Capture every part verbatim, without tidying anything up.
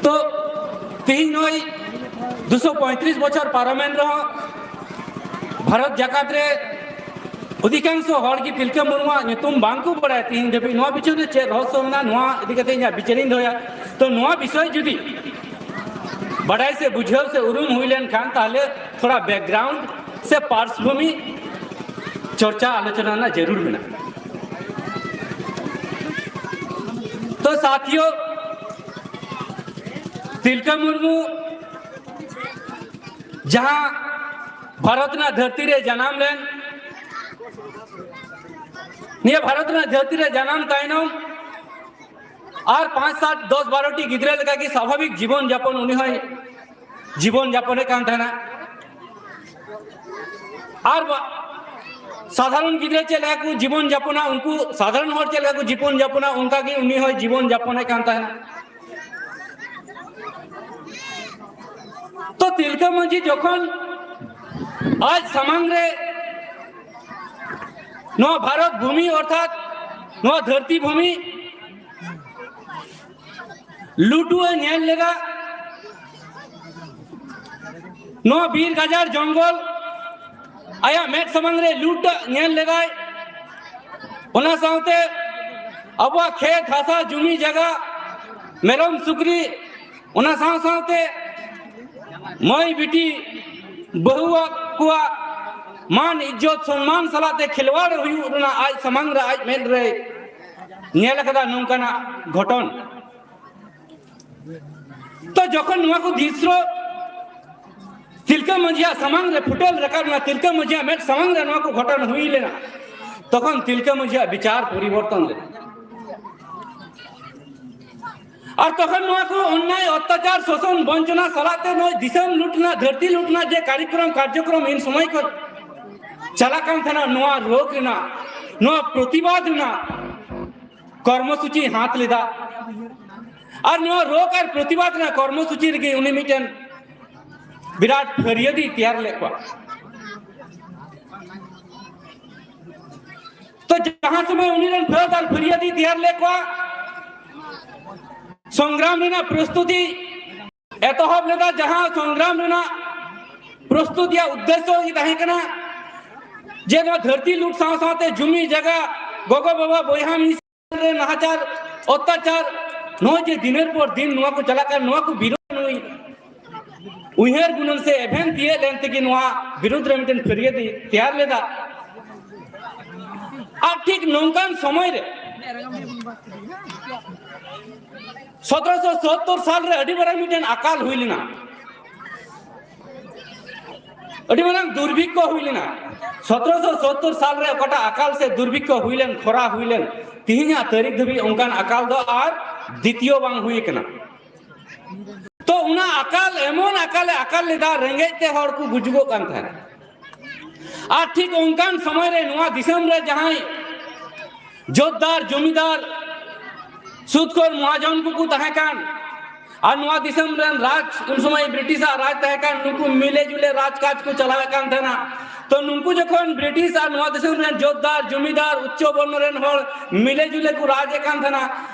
ᱛᱚ ᱛᱮᱦᱮᱧ ᱱᱚᱜᱼᱚᱭ ᱫᱩᱥᱚ ᱯᱚᱸᱭᱛᱨᱤᱥ ᱵᱚᱪᱷᱚᱨ ᱯᱟᱨᱚᱢᱮᱱ ᱨᱮᱦᱚᱸ ᱵᱷᱟᱨᱚᱛ ᱡᱟᱠᱟᱛ ᱨᱮ ᱚᱫᱷᱤᱠᱟᱝᱥᱚ ᱦᱚᱲ ᱜᱮ ᱛᱤᱞᱠᱟᱹ ᱢᱩᱨᱢᱩᱣᱟᱜ ᱧᱩᱛᱩᱢ ᱵᱟᱝ ᱠᱚ ᱵᱟᱲᱟᱭᱟ᱾ ᱛᱮᱦᱮᱧ ᱫᱷᱟᱹᱵᱤᱡ ᱱᱚᱣᱟ ᱯᱤᱪᱷᱚᱱ ᱨᱮ ᱪᱮᱫ ᱨᱚᱦᱚᱥᱚ ᱢᱮᱱᱟᱜᱼᱟ, ᱱᱚᱣᱟ ᱤᱫᱤ ᱠᱟᱛᱮ ᱤᱧᱟᱹᱜ ᱵᱤᱪᱟᱹᱨᱤᱧ ᱫᱚᱦᱚᱭᱟ᱾ ᱛᱚ ᱱᱚᱣᱟ ᱵᱤᱥᱚᱭ ᱡᱩᱫᱤ ᱵᱟᱰᱟᱭ ᱥᱮ ᱵᱩᱡᱷᱟᱹᱣ ᱥᱮ ᱩᱨᱩᱢ ᱦᱩᱭ ᱞᱮᱱᱠᱷᱟᱱ, ᱛᱟᱦᱞᱮ ᱛᱷᱚᱲᱟ ᱵᱮᱠᱜᱨᱟᱣᱩᱱᱰ ᱥᱮ ᱯᱟᱨᱥᱵᱷᱩᱢᱤ ᱪᱚᱨᱪᱟ ᱟᱞᱳᱪᱚᱱᱟ ᱨᱮᱱᱟᱜ ᱡᱟᱹᱨᱩᱲ ᱢᱮᱱᱟᱜᱼᱟ᱾ ᱛᱚ ᱥᱟᱛᱷᱤᱭᱳ, ᱛᱤᱞᱠᱟᱹ ᱢᱩᱨᱢᱩ ᱡᱟᱦᱟᱸ ᱵᱷᱟᱨᱚᱛ ᱨᱮᱱᱟᱜ ᱫᱷᱟᱹᱨᱛᱤ ᱨᱮ ᱡᱟᱱᱟᱢ ᱞᱮᱱ, ᱱᱤᱭᱟᱹ ᱵᱷᱟᱨᱚᱛ ᱨᱮᱱᱟᱜ ᱫᱷᱟᱹᱨᱛᱤ ᱨᱮ ᱡᱟᱱᱟᱢ ᱛᱟᱭᱱᱚᱢ ᱟᱨ ᱯᱟᱸᱪ, ᱥᱟᱛ, ᱫᱚᱥ, ᱵᱟᱨᱚ ᱴᱤ ᱜᱤᱫᱽᱨᱟᱹ ᱞᱮᱠᱟᱜᱮ ᱥᱟᱵᱷᱟᱵᱤᱠ ᱡᱤᱵᱚᱱ ᱡᱟᱯᱚᱱ ᱩᱱᱤ ᱦᱚᱸᱭ ᱡᱤᱵᱚᱱ ᱡᱟᱯᱚᱱᱮᱫ ᱠᱟᱱ ᱛᱟᱦᱮᱱᱟ᱾ ᱟᱨ ᱵᱟ-, ᱥᱟᱫᱷᱟᱨᱚᱱ ᱜᱤᱫᱽᱨᱟᱹ ᱪᱮᱫ ᱞᱮᱠᱟ ᱠᱚ ᱡᱤᱵᱚᱱ ᱡᱟᱯᱚᱱᱟ, ᱩᱱᱠᱩ ᱥᱟᱫᱷᱟᱨᱚᱱ ᱦᱚᱲ ᱪᱮᱫ ᱞᱮᱠᱟ ᱠᱚ ᱡᱤᱵᱚᱱ ᱡᱟᱯᱚᱱᱟ, ᱚᱱᱠᱟ ᱜᱮ ᱩᱱᱤ ᱦᱚᱸᱭ ᱡᱤᱵᱚᱱ ᱡᱟᱯᱚᱱᱮᱫ ᱠᱟᱱ ᱛᱟᱦᱮᱱᱟ᱾ ᱛᱚ ᱛᱤᱞᱠᱟᱹ ᱢᱟᱹᱡᱷᱤ ᱡᱚᱠᱷᱚᱱ ᱟᱡ ᱥᱟᱢᱟᱝ ᱨᱮ ᱱᱚᱣᱟ ᱵᱷᱟᱨᱚᱛ ᱵᱷᱩᱢᱤ ᱚᱨᱛᱷᱟᱛ ᱱᱚᱣᱟ ᱫᱷᱟᱹᱨᱛᱤ ᱵᱷᱩᱢᱤ ᱞᱩᱴᱩ ᱮ ᱧᱮᱞ ᱞᱮᱫᱟ, ᱱᱚᱣᱟ ᱵᱤᱨ ᱜᱟᱡᱟᱲ ᱡᱚᱝᱜᱚᱞ ᱟᱭᱟᱜ ᱢᱮᱫ ᱥᱟᱢᱟᱝ ᱨᱮ ᱞᱩᱴ ᱧᱮᱞ ᱞᱮᱫᱟᱭ᱾ ᱚᱱᱟ ᱥᱟᱶᱛᱮ ᱟᱵᱚᱣᱟᱜ ᱠᱷᱮᱛ ᱦᱟᱥᱟ ᱡᱩᱢᱤ ᱡᱟᱭᱜᱟ, ᱢᱮᱨᱚᱢ ᱥᱩᱠᱨᱤ, ᱚᱱᱟ ᱥᱟᱶ ᱥᱟᱶᱛᱮ ᱢᱟᱹᱭ ᱵᱤᱴᱤ ᱵᱟᱹᱦᱩᱣᱟᱜ ᱠᱚᱣᱟᱜ ᱢᱟᱱ ᱤᱡᱽᱡᱚᱛ ᱥᱚᱱᱢᱟᱱ ᱥᱟᱞᱟᱜ ᱛᱮ ᱠᱷᱮᱞᱣᱟᱲ ᱦᱩᱭᱩᱜ ᱨᱮᱱᱟᱜ ᱟᱡ ᱥᱟᱢᱟᱝ ᱨᱮ ᱟᱡ ᱢᱮᱫ ᱨᱮ ᱧᱮᱞ ᱟᱠᱟᱫᱟ ᱱᱚᱝᱠᱟᱱᱟᱜ ᱜᱷᱚᱴᱚᱱ᱾ ᱛᱚ ᱡᱚᱠᱷᱚᱱ ᱱᱚᱣᱟ ᱠᱚ ᱫᱨᱤᱥᱥᱚ ᱛᱤᱞᱠᱟᱹ ᱢᱟᱹᱡᱷᱤᱭᱟᱜ ᱥᱟᱢᱟᱝ ᱨᱮ ᱯᱷᱩᱴᱮᱞ ᱨᱟᱠᱟᱵ ᱮᱱᱟ, ᱛᱤᱞᱠᱟᱹ ᱢᱟᱹᱡᱷᱤᱭᱟᱜ ᱢᱮᱫ ᱥᱟᱢᱟᱝ ᱨᱮ ᱱᱚᱣᱟ ᱠᱚ ᱜᱷᱚᱴᱚᱱ ᱦᱩᱭ ᱞᱮᱱᱟ, ᱛᱚᱠᱷᱚᱱ ᱛᱤᱞᱠᱟᱹ ᱢᱟᱹᱡᱷᱤᱭᱟᱜ ᱵᱤᱪᱟᱨ ᱯᱚᱨᱤᱵᱚᱨᱛᱚᱱ ᱞᱮᱱᱟ᱾ ᱟᱨ ᱛᱚᱠᱷᱚᱱ ᱱᱚᱣᱟ ᱠᱚ ᱚᱱᱱᱭᱟᱭ, ᱚᱛᱛᱟᱪᱟᱨ, ᱥᱳᱥᱚᱱ, ᱵᱚᱧᱪᱚᱱᱟ ᱥᱟᱞᱟᱜ ᱛᱮ ᱱᱚᱣᱟ ᱫᱤᱥᱚᱢ ᱞᱩᱴ ᱨᱮᱱᱟᱜ, ᱫᱷᱟᱹᱨᱛᱤ ᱞᱩᱴ ᱨᱮᱱᱟᱜ ᱡᱮ ᱠᱟᱨᱭᱚᱠᱨᱚᱢ, ᱠᱟᱨᱡᱚᱠᱨᱚᱢ ᱤᱱ ᱥᱚᱢᱚᱭ ᱠᱷᱚᱱ ᱪᱟᱞᱟᱜ ᱠᱟᱱ ᱛᱟᱦᱮᱱᱟ, ᱱᱚᱣᱟ ᱨᱳᱜᱽ ᱨᱮᱱᱟᱜ, ᱱᱚᱣᱟ ᱯᱨᱚᱛᱤᱵᱟᱫ ᱨᱮᱱᱟᱜ ᱠᱚᱨᱢᱚᱥᱩᱪᱤ ᱦᱟᱛ ᱞᱮᱫᱟ᱾ ᱟᱨ ᱱᱚᱣᱟ ᱨᱳᱜᱽ ᱟᱨ ᱯᱨᱚᱛᱤᱵᱟᱫ ᱨᱮᱱᱟᱜ ᱠᱚᱨᱢᱚᱥᱩᱪᱤ ᱨᱮᱜᱮ ᱩᱱᱤ ᱢᱤᱫᱴᱮᱱ ᱵᱤᱨᱟᱴ ᱯᱷᱟᱹᱨᱭᱟᱹᱫᱤ ᱛᱮᱭᱟᱨ ᱞᱮᱫ ᱠᱚᱣᱟ᱾ ᱛᱚ ᱡᱟᱦᱟᱸ ᱥᱚᱢᱚᱭ ᱩᱱᱤ ᱨᱮᱱ ᱯᱷᱟᱹᱫ ᱟᱨ ᱯᱷᱟᱹᱨᱭᱟᱹᱫᱤ ᱛᱮᱭᱟᱨ ᱞᱮᱫ ᱠᱚᱣᱟ, ᱥᱚᱝᱜᱨᱟᱢ ᱨᱮᱱᱟᱜ ᱯᱨᱚᱥᱛᱩᱛᱤ ᱮᱛᱚᱦᱚᱵ ᱞᱮᱫᱟ, ᱡᱟᱦᱟᱸ ᱥᱚᱝᱜᱨᱟᱢ ᱨᱮᱱᱟᱜ ᱯᱨᱚᱥᱛᱩᱛᱤᱭᱟᱜ ᱩᱫᱽᱫᱮᱥᱥᱚ ᱜᱮ ᱛᱟᱦᱮᱸ ᱠᱟᱱᱟ ᱡᱮ ᱱᱚᱣᱟ ᱫᱷᱟᱹᱨᱛᱤ ᱞᱩᱴ ᱥᱟᱶ ᱥᱟᱶᱛᱮ ᱡᱩᱢᱤ ᱡᱟᱭᱜᱟ, ᱜᱚᱜᱚ ᱵᱟᱵᱟ ᱵᱚᱭᱦᱟ ᱢᱤᱥᱤ ᱨᱮ ᱱᱟᱦᱟᱪᱟᱨ, ᱚᱛᱛᱟᱪᱟᱨ, ᱱᱚᱜᱼᱚᱭ ᱡᱮ ᱫᱤᱱᱮᱨ ᱯᱚᱨ ᱫᱤᱱ ᱱᱚᱣᱟ ᱠᱚ ᱪᱟᱞᱟᱜ ᱠᱟᱱ, ᱱᱚᱣᱟ ᱠᱚ ᱵᱤᱨᱩᱫᱷ ᱱᱩᱭ ᱩᱭᱦᱟᱹᱨ ᱜᱩᱱᱟᱹᱱ ᱥᱮ ᱮᱵᱷᱮᱱ ᱛᱤᱭᱟᱹᱜ ᱞᱮᱱ ᱛᱮᱜᱮ ᱱᱚᱣᱟ ᱵᱤᱨᱩᱫᱷ ᱨᱮ ᱢᱤᱫᱴᱮᱱ ᱯᱷᱤᱨᱭᱟᱹᱫ ᱮ ᱛᱮᱭᱟᱨ ᱞᱮᱫᱟ᱾ ᱟᱨ ᱴᱷᱤᱠ ᱱᱚᱝᱠᱟᱱ ᱥᱚᱢᱚᱭ ᱨᱮ ᱥᱚᱛᱨᱚᱥᱚ ᱥᱳᱛᱛᱚᱨ ᱥᱟᱞ ᱨᱮ ᱟᱹᱰᱤ ᱢᱟᱨᱟᱝ ᱢᱤᱫᱴᱮᱱ ᱟᱠᱟᱞ ᱦᱩᱭ ᱞᱮᱱᱟ, ᱟᱹᱰᱤ ᱢᱟᱨᱟᱝ ᱫᱩᱨᱵᱷᱤᱠᱠᱷᱚ ᱦᱩᱭ ᱞᱮᱱᱟ᱾ ᱥᱚᱛᱨᱚᱥᱚ ᱥᱳᱛᱛᱚᱨ ᱥᱟᱞ ᱨᱮ ᱚᱠᱟᱴᱟᱜ ᱟᱠᱟᱞ ᱥᱮ ᱫᱩᱨᱵᱷᱤᱠᱠᱷᱚ ᱦᱩᱭ ᱞᱮᱱ, ᱠᱷᱚᱨᱟ ᱦᱩᱭ ᱞᱮᱱ, ᱛᱤᱦᱤᱧᱟᱜ ᱛᱟᱹᱨᱤᱠᱷ ᱫᱷᱟᱹᱵᱤᱡ ᱚᱱᱠᱟᱱ ᱟᱠᱟᱞ ᱫᱚ ᱟᱨ ᱫᱤᱛᱤᱭᱚ ᱵᱟᱝ ᱦᱩᱭ ᱟᱠᱟᱱᱟ᱾ ᱛᱚ ᱚᱱᱟ ᱟᱠᱟᱞ ᱮᱢᱚᱱ ᱟᱠᱟᱞᱮ ᱟᱠᱟᱞ ᱞᱮᱫᱟ, ᱨᱮᱸᱜᱮᱡ ᱛᱮ ᱦᱚᱲ ᱠᱚ ᱜᱩᱡᱩᱜᱚᱜ ᱠᱟᱱ ᱛᱟᱦᱮᱸᱫ᱾ ᱟᱨ ᱴᱷᱤᱠ ᱚᱱᱠᱟᱱ ᱥᱚᱢᱚᱭ ᱨᱮ ᱱᱚᱣᱟ ᱫᱤᱥᱚᱢ ᱨᱮ ᱡᱟᱦᱟᱸᱭ ᱡᱳᱛᱫᱟᱨ, ᱡᱚᱢᱤᱫᱟᱨ, ᱥᱩᱫᱽᱠᱷᱳᱨ ᱢᱚᱦᱟᱡᱚᱱ ᱠᱚᱠᱚ ᱛᱟᱦᱮᱸ ᱠᱟᱱ, ᱟᱨ ᱱᱚᱣᱟ ᱫᱤᱥᱚᱢ ᱨᱮᱱ ᱨᱟᱡᱽ, ᱩᱱ ᱥᱚᱢᱚᱭ ᱵᱨᱤᱴᱤᱥᱟᱜ ᱨᱟᱡᱽ ᱛᱟᱦᱮᱸ ᱠᱟᱱ, ᱱᱩᱠᱩ ᱢᱤᱞᱮ ᱡᱩᱞᱮ ᱨᱟᱡᱽ ᱠᱟᱡᱽ ᱠᱚ ᱪᱟᱞᱟᱣᱮᱫ ᱠᱟᱱ ᱛᱟᱦᱮᱱᱟ᱾ ᱛᱚ ᱱᱩᱠᱩ ᱡᱚᱠᱷᱚᱱ ᱵᱨᱤᱴᱤᱥ ᱟᱨ ᱱᱚᱣᱟ ᱫᱤᱥᱚᱢ ᱨᱮᱱ ᱡᱳᱛᱫᱟᱨ, ᱡᱚᱢᱤᱫᱟᱨ, ᱩᱪᱪᱚ ᱵᱚᱨᱱᱚ ᱨᱮᱱ ᱦᱚᱲ ᱢᱤᱞᱮ ᱡᱩᱞᱮ ᱠᱚ ᱨᱟᱡᱽ ᱮᱫ ᱠᱟᱱ ᱛᱟᱦᱮᱱᱟ,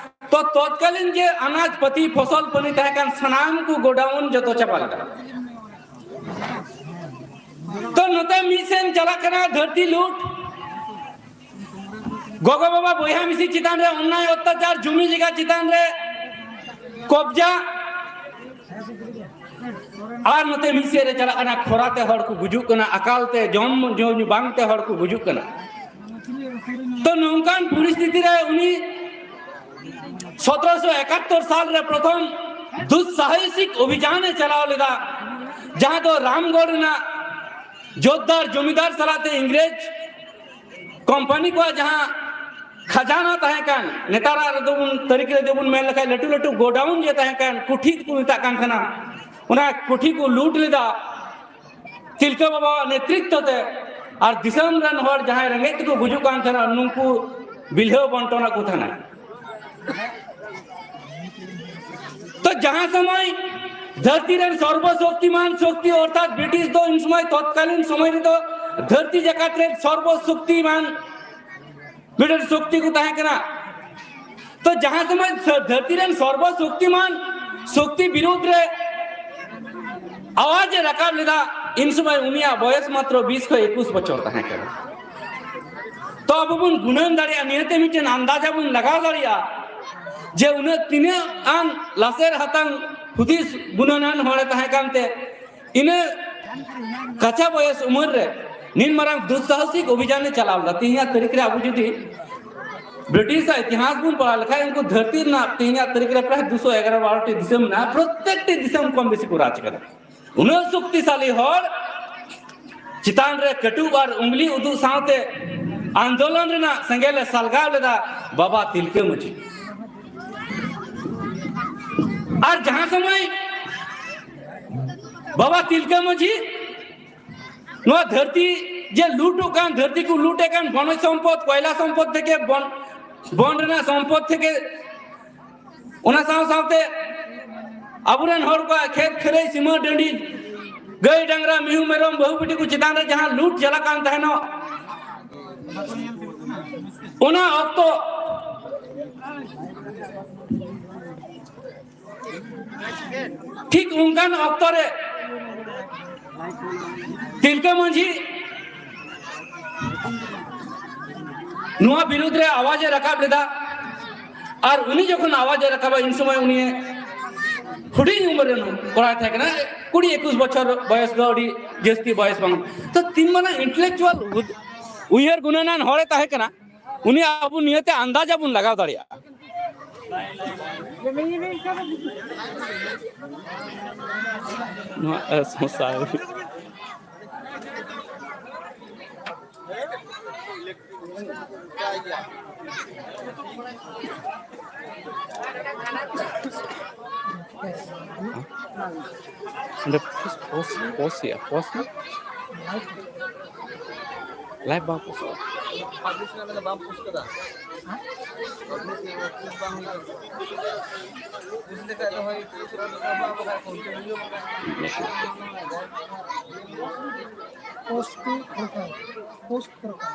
ᱛᱚ ᱛᱚᱛᱠᱟᱞᱤᱱ ᱡᱮ ᱟᱱᱟᱡ ᱯᱟᱹᱛᱤ ᱯᱷᱚᱥᱚᱞ ᱯᱟᱹᱱᱤ ᱛᱟᱦᱮᱸ ᱠᱟᱱ, ᱥᱟᱱᱟᱢ ᱠᱚ ᱜᱳᱰᱟᱣᱩᱱ ᱡᱚᱛᱚ ᱪᱟᱵᱟ ᱞᱮᱫᱟ᱾ ᱛᱚ ᱱᱚᱛᱮ ᱢᱤᱫ ᱥᱮᱱ ᱪᱟᱞᱟᱜ ᱠᱟᱱᱟ ᱫᱷᱟᱹᱨᱛᱤ ᱞᱩᱴ, ᱜᱚᱜᱚ ᱵᱟᱵᱟ ᱵᱚᱭᱦᱟ ᱢᱤᱥᱤ ᱪᱮᱛᱟᱱ ᱨᱮ ᱚᱱᱱᱟᱭ ᱚᱛᱛᱟᱪᱟᱨ, ᱡᱩᱢᱤ ᱡᱟᱭᱜᱟ ᱪᱮᱛᱟᱱ ᱨᱮ ᱠᱚᱵᱡᱟ, ᱟᱨ ᱱᱚᱛᱮ ᱢᱤᱫ ᱥᱮᱫ ᱨᱮ ᱪᱟᱞᱟᱜ ᱠᱟᱱᱟ ᱠᱷᱚᱨᱟ ᱛᱮ ᱦᱚᱲ ᱠᱚ ᱜᱩᱡᱩᱜ ᱠᱟᱱᱟ, ᱟᱠᱟᱞ ᱛᱮ, ᱡᱚᱢ ᱧᱩ ᱵᱟᱝ ᱛᱮ ᱦᱚᱲ ᱠᱚ ᱜᱩᱡᱩᱜ ᱠᱟᱱᱟ᱾ ᱛᱚ ᱱᱚᱝᱠᱟᱱ ᱯᱚᱨᱤᱥᱛᱷᱤᱛᱤ ᱨᱮ ᱩᱱᱤ ᱥᱚᱛᱨᱚᱥᱚ ᱮᱠᱟᱛᱛᱳᱨ ᱥᱟᱞ ᱨᱮ ᱯᱨᱚᱛᱷᱚᱢ ᱫᱩᱥᱥᱟᱦᱚᱥᱤᱠ ᱚᱵᱷᱤᱡᱟᱱ ᱮ ᱪᱟᱞᱟᱣ ᱞᱮᱫᱟ, ᱡᱟᱦᱟᱸ ᱫᱚ ᱨᱟᱢᱜᱚᱲ ᱨᱮᱱᱟᱜ ᱡᱳᱛᱫᱟᱨ ᱡᱚᱢᱤᱫᱟᱨ ᱥᱟᱞᱟᱜ ᱛᱮ ᱤᱝᱨᱮᱡᱽ ᱠᱳᱢᱯᱟᱱᱤ ᱠᱚᱣᱟᱜ ᱡᱟᱦᱟᱸ ᱠᱷᱟᱡᱟᱱᱟ ᱛᱟᱦᱮᱸ ᱠᱟᱱ, ᱱᱮᱛᱟᱨᱟᱜ ᱨᱮᱫᱚ ᱵᱚᱱ, ᱛᱟᱹᱨᱤᱠᱷ ᱨᱮᱫᱚ ᱵᱚᱱ ᱢᱮᱱ ᱞᱮᱠᱷᱟᱱ ᱞᱟᱹᱴᱩ ᱞᱟᱹᱴᱩ ᱜᱳᱰᱟᱣᱩᱱ ᱡᱮ ᱛᱟᱦᱮᱸ ᱠᱟᱱ, ᱠᱩᱴᱷᱤ ᱠᱚ ᱢᱮᱛᱟᱜ ᱠᱟᱱ ᱛᱟᱦᱮᱱᱟ, ᱚᱱᱟ ᱠᱩᱴᱷᱤ ᱠᱚ ᱞᱩᱴ ᱞᱮᱫᱟ ᱛᱤᱞᱠᱟᱹ ᱵᱟᱵᱟᱣᱟᱜ ᱱᱮᱛᱨᱤᱛᱛᱚ ᱛᱮ᱾ ᱟᱨ ᱫᱤᱥᱚᱢ ᱨᱮᱱ ᱦᱚᱲ ᱡᱟᱦᱟᱸᱭ ᱨᱮᱸᱜᱮᱡ ᱛᱮᱠᱚ ᱜᱩᱡᱩᱜ ᱠᱟᱱ ᱛᱟᱦᱮᱱᱟ, ᱱᱩᱠᱩ ᱵᱤᱞᱦᱟᱹ ᱵᱚᱱᱴᱚᱱ ᱟᱠᱚ ᱛᱟᱦᱮᱱᱟ᱾ ᱛᱚ ᱡᱟᱦᱟᱸ ᱥᱚᱢᱚᱭ ᱫᱷᱟᱹᱨᱛᱤ ᱨᱮᱱ ᱥᱚᱨᱵᱚ ᱥᱚᱠᱛᱤᱢᱟᱱ ᱥᱚᱠᱛᱤ ᱚᱨᱛᱷᱟᱛ ᱵᱨᱤᱴᱤᱥ ᱫᱚ ᱩᱱ ᱥᱚᱢᱚᱭ ᱛᱚᱛᱠᱟᱞᱤᱱ ᱥᱚᱢᱚᱭ ᱨᱮᱫᱚ ᱫᱷᱟᱹᱨᱛᱤ ᱡᱟᱠᱟᱛ ᱨᱮᱱ ᱥᱚᱨᱵᱚ ᱥᱚᱠᱛᱤᱢᱟᱱ ᱢᱤᱫᱴᱮᱱ ᱥᱚᱠᱛᱤ ᱠᱚ ᱛᱟᱦᱮᱸ ᱠᱟᱱᱟ᱾ ᱡᱟᱦᱟᱸ ᱥᱚᱢᱚᱭ ᱫᱷᱟᱹᱨᱛᱤ ᱨᱮᱱ ᱥᱚᱨᱵᱚ ᱥᱚᱠᱛᱤᱢᱟᱱ ᱥᱚᱠᱛᱤ ᱵᱤᱨᱩᱫᱷ ᱨᱮ ᱟᱣᱟᱡ ᱮ ᱨᱟᱠᱟᱵ ᱞᱮᱫᱟ, ᱤᱱ ᱥᱚᱢᱚᱭ ᱩᱱᱤᱭᱟᱜ ᱵᱚᱭᱚᱥ ᱢᱟᱛᱨᱚ ᱵᱤᱥ ᱠᱷᱚᱱ ᱮᱠᱩᱥ ᱵᱚᱪᱷᱚᱨ ᱛᱟᱦᱮᱸ ᱠᱟᱱᱟ᱾ ᱛᱚ ᱟᱵᱚ ᱵᱚᱱ ᱜᱩᱱᱟᱹᱱ ᱫᱟᱲᱮᱭᱟᱜᱼᱟ, ᱱᱤᱭᱟᱹᱛᱮ ᱢᱤᱫᱴᱮᱱ ᱟᱱᱫᱟᱡᱟ ᱵᱚᱱ ᱞᱟᱜᱟᱣ ᱫᱟᱲᱮᱭᱟᱜᱼᱟ ᱡᱮ ᱩᱱᱟᱹᱜ ᱛᱤᱱᱟᱹᱜ ᱟᱱ ᱞᱟᱥᱮᱨ ᱦᱟᱛᱟᱝ ᱦᱩᱫᱤᱥ ᱜᱩᱱᱟᱹᱱᱟᱱ ᱦᱚᱲᱮ ᱛᱟᱦᱮᱸ ᱠᱟᱱᱛᱮ ᱤᱱᱟᱹ ᱠᱟᱪᱟ ᱵᱚᱭᱚᱥ ᱩᱢᱮᱨ ᱨᱮ ᱱᱤᱱ ᱢᱟᱨᱟᱝ ᱫᱩᱥᱥᱟᱦᱚᱥᱤᱠ ᱚᱵᱷᱤᱡᱟᱱᱮ ᱪᱟᱞᱟᱣ ᱞᱮᱫᱟ᱾ ᱛᱮᱦᱮᱧᱟᱜ ᱛᱟᱹᱨᱤᱠᱷ ᱨᱮ ᱟᱵᱚ ᱡᱩᱫᱤ ᱵᱨᱤᱴᱤᱥᱟᱜ ᱤᱛᱤᱦᱟᱥ ᱵᱚᱱ ᱯᱟᱲᱦᱟᱣ ᱞᱮᱠᱷᱟᱱ, ᱩᱱᱠᱩ ᱫᱷᱟᱹᱨᱛᱤ ᱨᱮᱱᱟᱜ ᱛᱮᱦᱮᱧᱟᱜ ᱛᱟᱹᱨᱤᱠᱷ ᱨᱮ ᱯᱨᱟᱭ ᱫᱩᱥᱚ ᱮᱜᱟᱨᱚ ᱵᱟᱨᱚ ᱴᱤ ᱫᱤᱥᱚᱢ ᱢᱮᱱᱟᱜᱼᱟ, ᱯᱨᱚᱛᱮᱠᱴᱤ ᱫᱤᱥᱚᱢ ᱠᱚᱢ ᱵᱮᱥᱤ ᱠᱚ ᱨᱟᱡᱽ ᱠᱟᱫᱟ᱾ ᱩᱱᱟᱹᱜ ᱥᱚᱠᱛᱤᱥᱟᱞᱤ ᱦᱚᱲ ᱪᱮᱛᱟᱱ ᱨᱮ ᱠᱟᱹᱴᱩᱵ ᱟᱨ ᱩᱝᱞᱤ ᱩᱫᱩᱜ ᱥᱟᱶᱛᱮ ᱟᱱᱫᱳᱞᱚᱱ ᱨᱮᱱᱟᱜ ᱥᱮᱸᱜᱮᱞ ᱮ ᱥᱟᱞᱜᱟᱣ ᱞᱮᱫᱟ ᱵᱟᱵᱟ ᱛᱤᱞᱠᱟᱹ ᱢᱟᱹᱡᱷᱤ᱾ ᱟᱨ ᱡᱟᱦᱟᱸ ᱥᱚᱢᱚᱭ ᱵᱟᱵᱟ ᱛᱤᱞᱠᱟᱹ ᱢᱟᱹᱡᱷᱤ ᱱᱚᱣᱟ ᱫᱷᱟᱹᱨᱛᱤ ᱡᱮ ᱞᱩᱴᱚᱜ ᱠᱟᱱ, ᱫᱷᱟᱹᱨᱛᱤ ᱠᱚ ᱞᱩᱴᱮᱫ ᱠᱟᱱ, ᱵᱚᱱᱚᱡᱽ ᱥᱚᱢᱯᱚᱫ, ᱠᱚᱭᱞᱟ ᱥᱚᱢᱯᱚᱫ ᱛᱷᱮᱠᱮ ᱵᱚᱱ, ᱵᱚᱱ ᱨᱮᱱᱟᱜ ᱥᱚᱢᱯᱚᱫ ᱛᱷᱮᱠᱮ, ᱚᱱᱟ ᱥᱟᱶ ᱥᱟᱶᱛᱮ ᱟᱵᱚᱨᱮᱱ ᱦᱚᱲ ᱠᱚᱣᱟᱜ ᱠᱷᱮᱛ ᱠᱷᱟᱹᱨᱟᱹᱭ, ᱥᱤᱢᱟᱹ ᱰᱟᱹᱰᱤ, ᱜᱟᱹᱭ ᱰᱟᱝᱨᱟ, ᱢᱤᱦᱩ ᱢᱮᱨᱚᱢ, ᱵᱟᱹᱦᱩ ᱵᱤᱴᱤ ᱠᱚ ᱪᱮᱛᱟᱱ ᱨᱮ ᱡᱟᱦᱟᱸ ᱞᱩᱴ ᱪᱟᱞᱟᱜ ᱠᱟᱱ ᱛᱟᱦᱮᱱᱚᱜ, ᱚᱱᱟ ᱚᱠᱛᱚ ᱴᱷᱤᱠ ᱚᱱᱠᱟᱱ ᱚᱠᱛᱚ ᱨᱮ ᱛᱤᱞᱠᱟᱹ ᱢᱟᱹᱡᱷᱤ ᱱᱚᱣᱟ ᱵᱤᱨᱩᱫᱽ ᱨᱮ ᱟᱣᱟᱡ ᱮ ᱨᱟᱠᱟᱵ ᱞᱮᱫᱟ᱾ ᱟᱨ ᱩᱱᱤ ᱡᱚᱠᱷᱚᱱ ᱟᱣᱟᱡ ᱮ ᱨᱟᱠᱟᱵᱟ, ᱤᱱ ᱥᱚᱢᱚᱭ ᱩᱱᱤ ᱦᱩᱰᱤᱧ ᱩᱢᱮᱨ ᱨᱮᱱ ᱠᱚᱲᱟᱭ ᱛᱟᱦᱮᱸ ᱠᱟᱱᱟ, ᱠᱩᱲᱤ ᱮᱠᱩᱥ ᱵᱚᱪᱷᱚᱨ ᱵᱚᱭᱚᱥ ᱫᱚ ᱟᱹᱰᱤ ᱡᱟᱹᱥᱛᱤ ᱵᱚᱭᱚᱥ ᱵᱟᱝ᱾ ᱛᱚ ᱛᱤᱱ ᱢᱟᱨᱟᱝ ᱤᱱᱴᱮᱞᱮᱠᱪᱩᱣᱟᱞ ᱩᱭᱦᱟᱹᱨ ᱜᱩᱱᱟᱹᱱᱟᱱ ᱦᱚᱲᱮ ᱛᱟᱦᱮᱸ ᱠᱟᱱᱟ, ᱩᱱᱤ ᱟᱵᱚ ᱱᱤᱭᱟᱹᱛᱮ ᱟᱱᱫᱟᱡᱟ ᱵᱚᱱ ᱞᱟᱜᱟᱣ ᱫᱟᱲᱮᱭᱟᱜᱼᱟ᱾ ᱱᱚᱣᱟ, ᱮ, ᱥᱚᱢᱚᱥᱥᱟ᱾ ᱚᱸᱰᱮ ᱯᱳᱥᱴ, ᱯᱳᱥᱴ, ᱯᱳᱥᱴ ᱦᱩᱭᱩᱜᱼᱟ, ᱯᱳᱥᱴ ᱢᱮ᱾ ᱞᱟᱭᱤᱵᱷ ᱵᱟᱝ ᱯᱳᱥᱴ᱾ ᱯᱟᱵᱽᱞᱤᱥ ᱨᱮ ᱢᱮᱱᱫᱟ ᱵᱟᱢ ᱯᱳᱥᱴ ᱠᱟᱫᱟ? ᱯᱟᱵᱽᱞᱤᱥ ᱨᱮ ᱯᱳᱥᱴ ᱵᱟᱝ ᱦᱩᱭ ᱠᱟᱱᱟ᱾ ᱯᱳᱥᱴ ᱞᱮᱠᱷᱟᱡ ᱫᱚ ᱦᱳᱭ ᱯᱳᱥᱴ ᱨᱮ ᱵᱟᱠᱷᱟᱡ ᱠᱚᱱᱴᱤᱱᱤᱭᱩ᱾ ᱯᱳᱥᱴ ᱯᱨᱚᱠᱟᱨ, ᱯᱳᱥᱴ ᱯᱨᱚᱠᱟᱨ᱾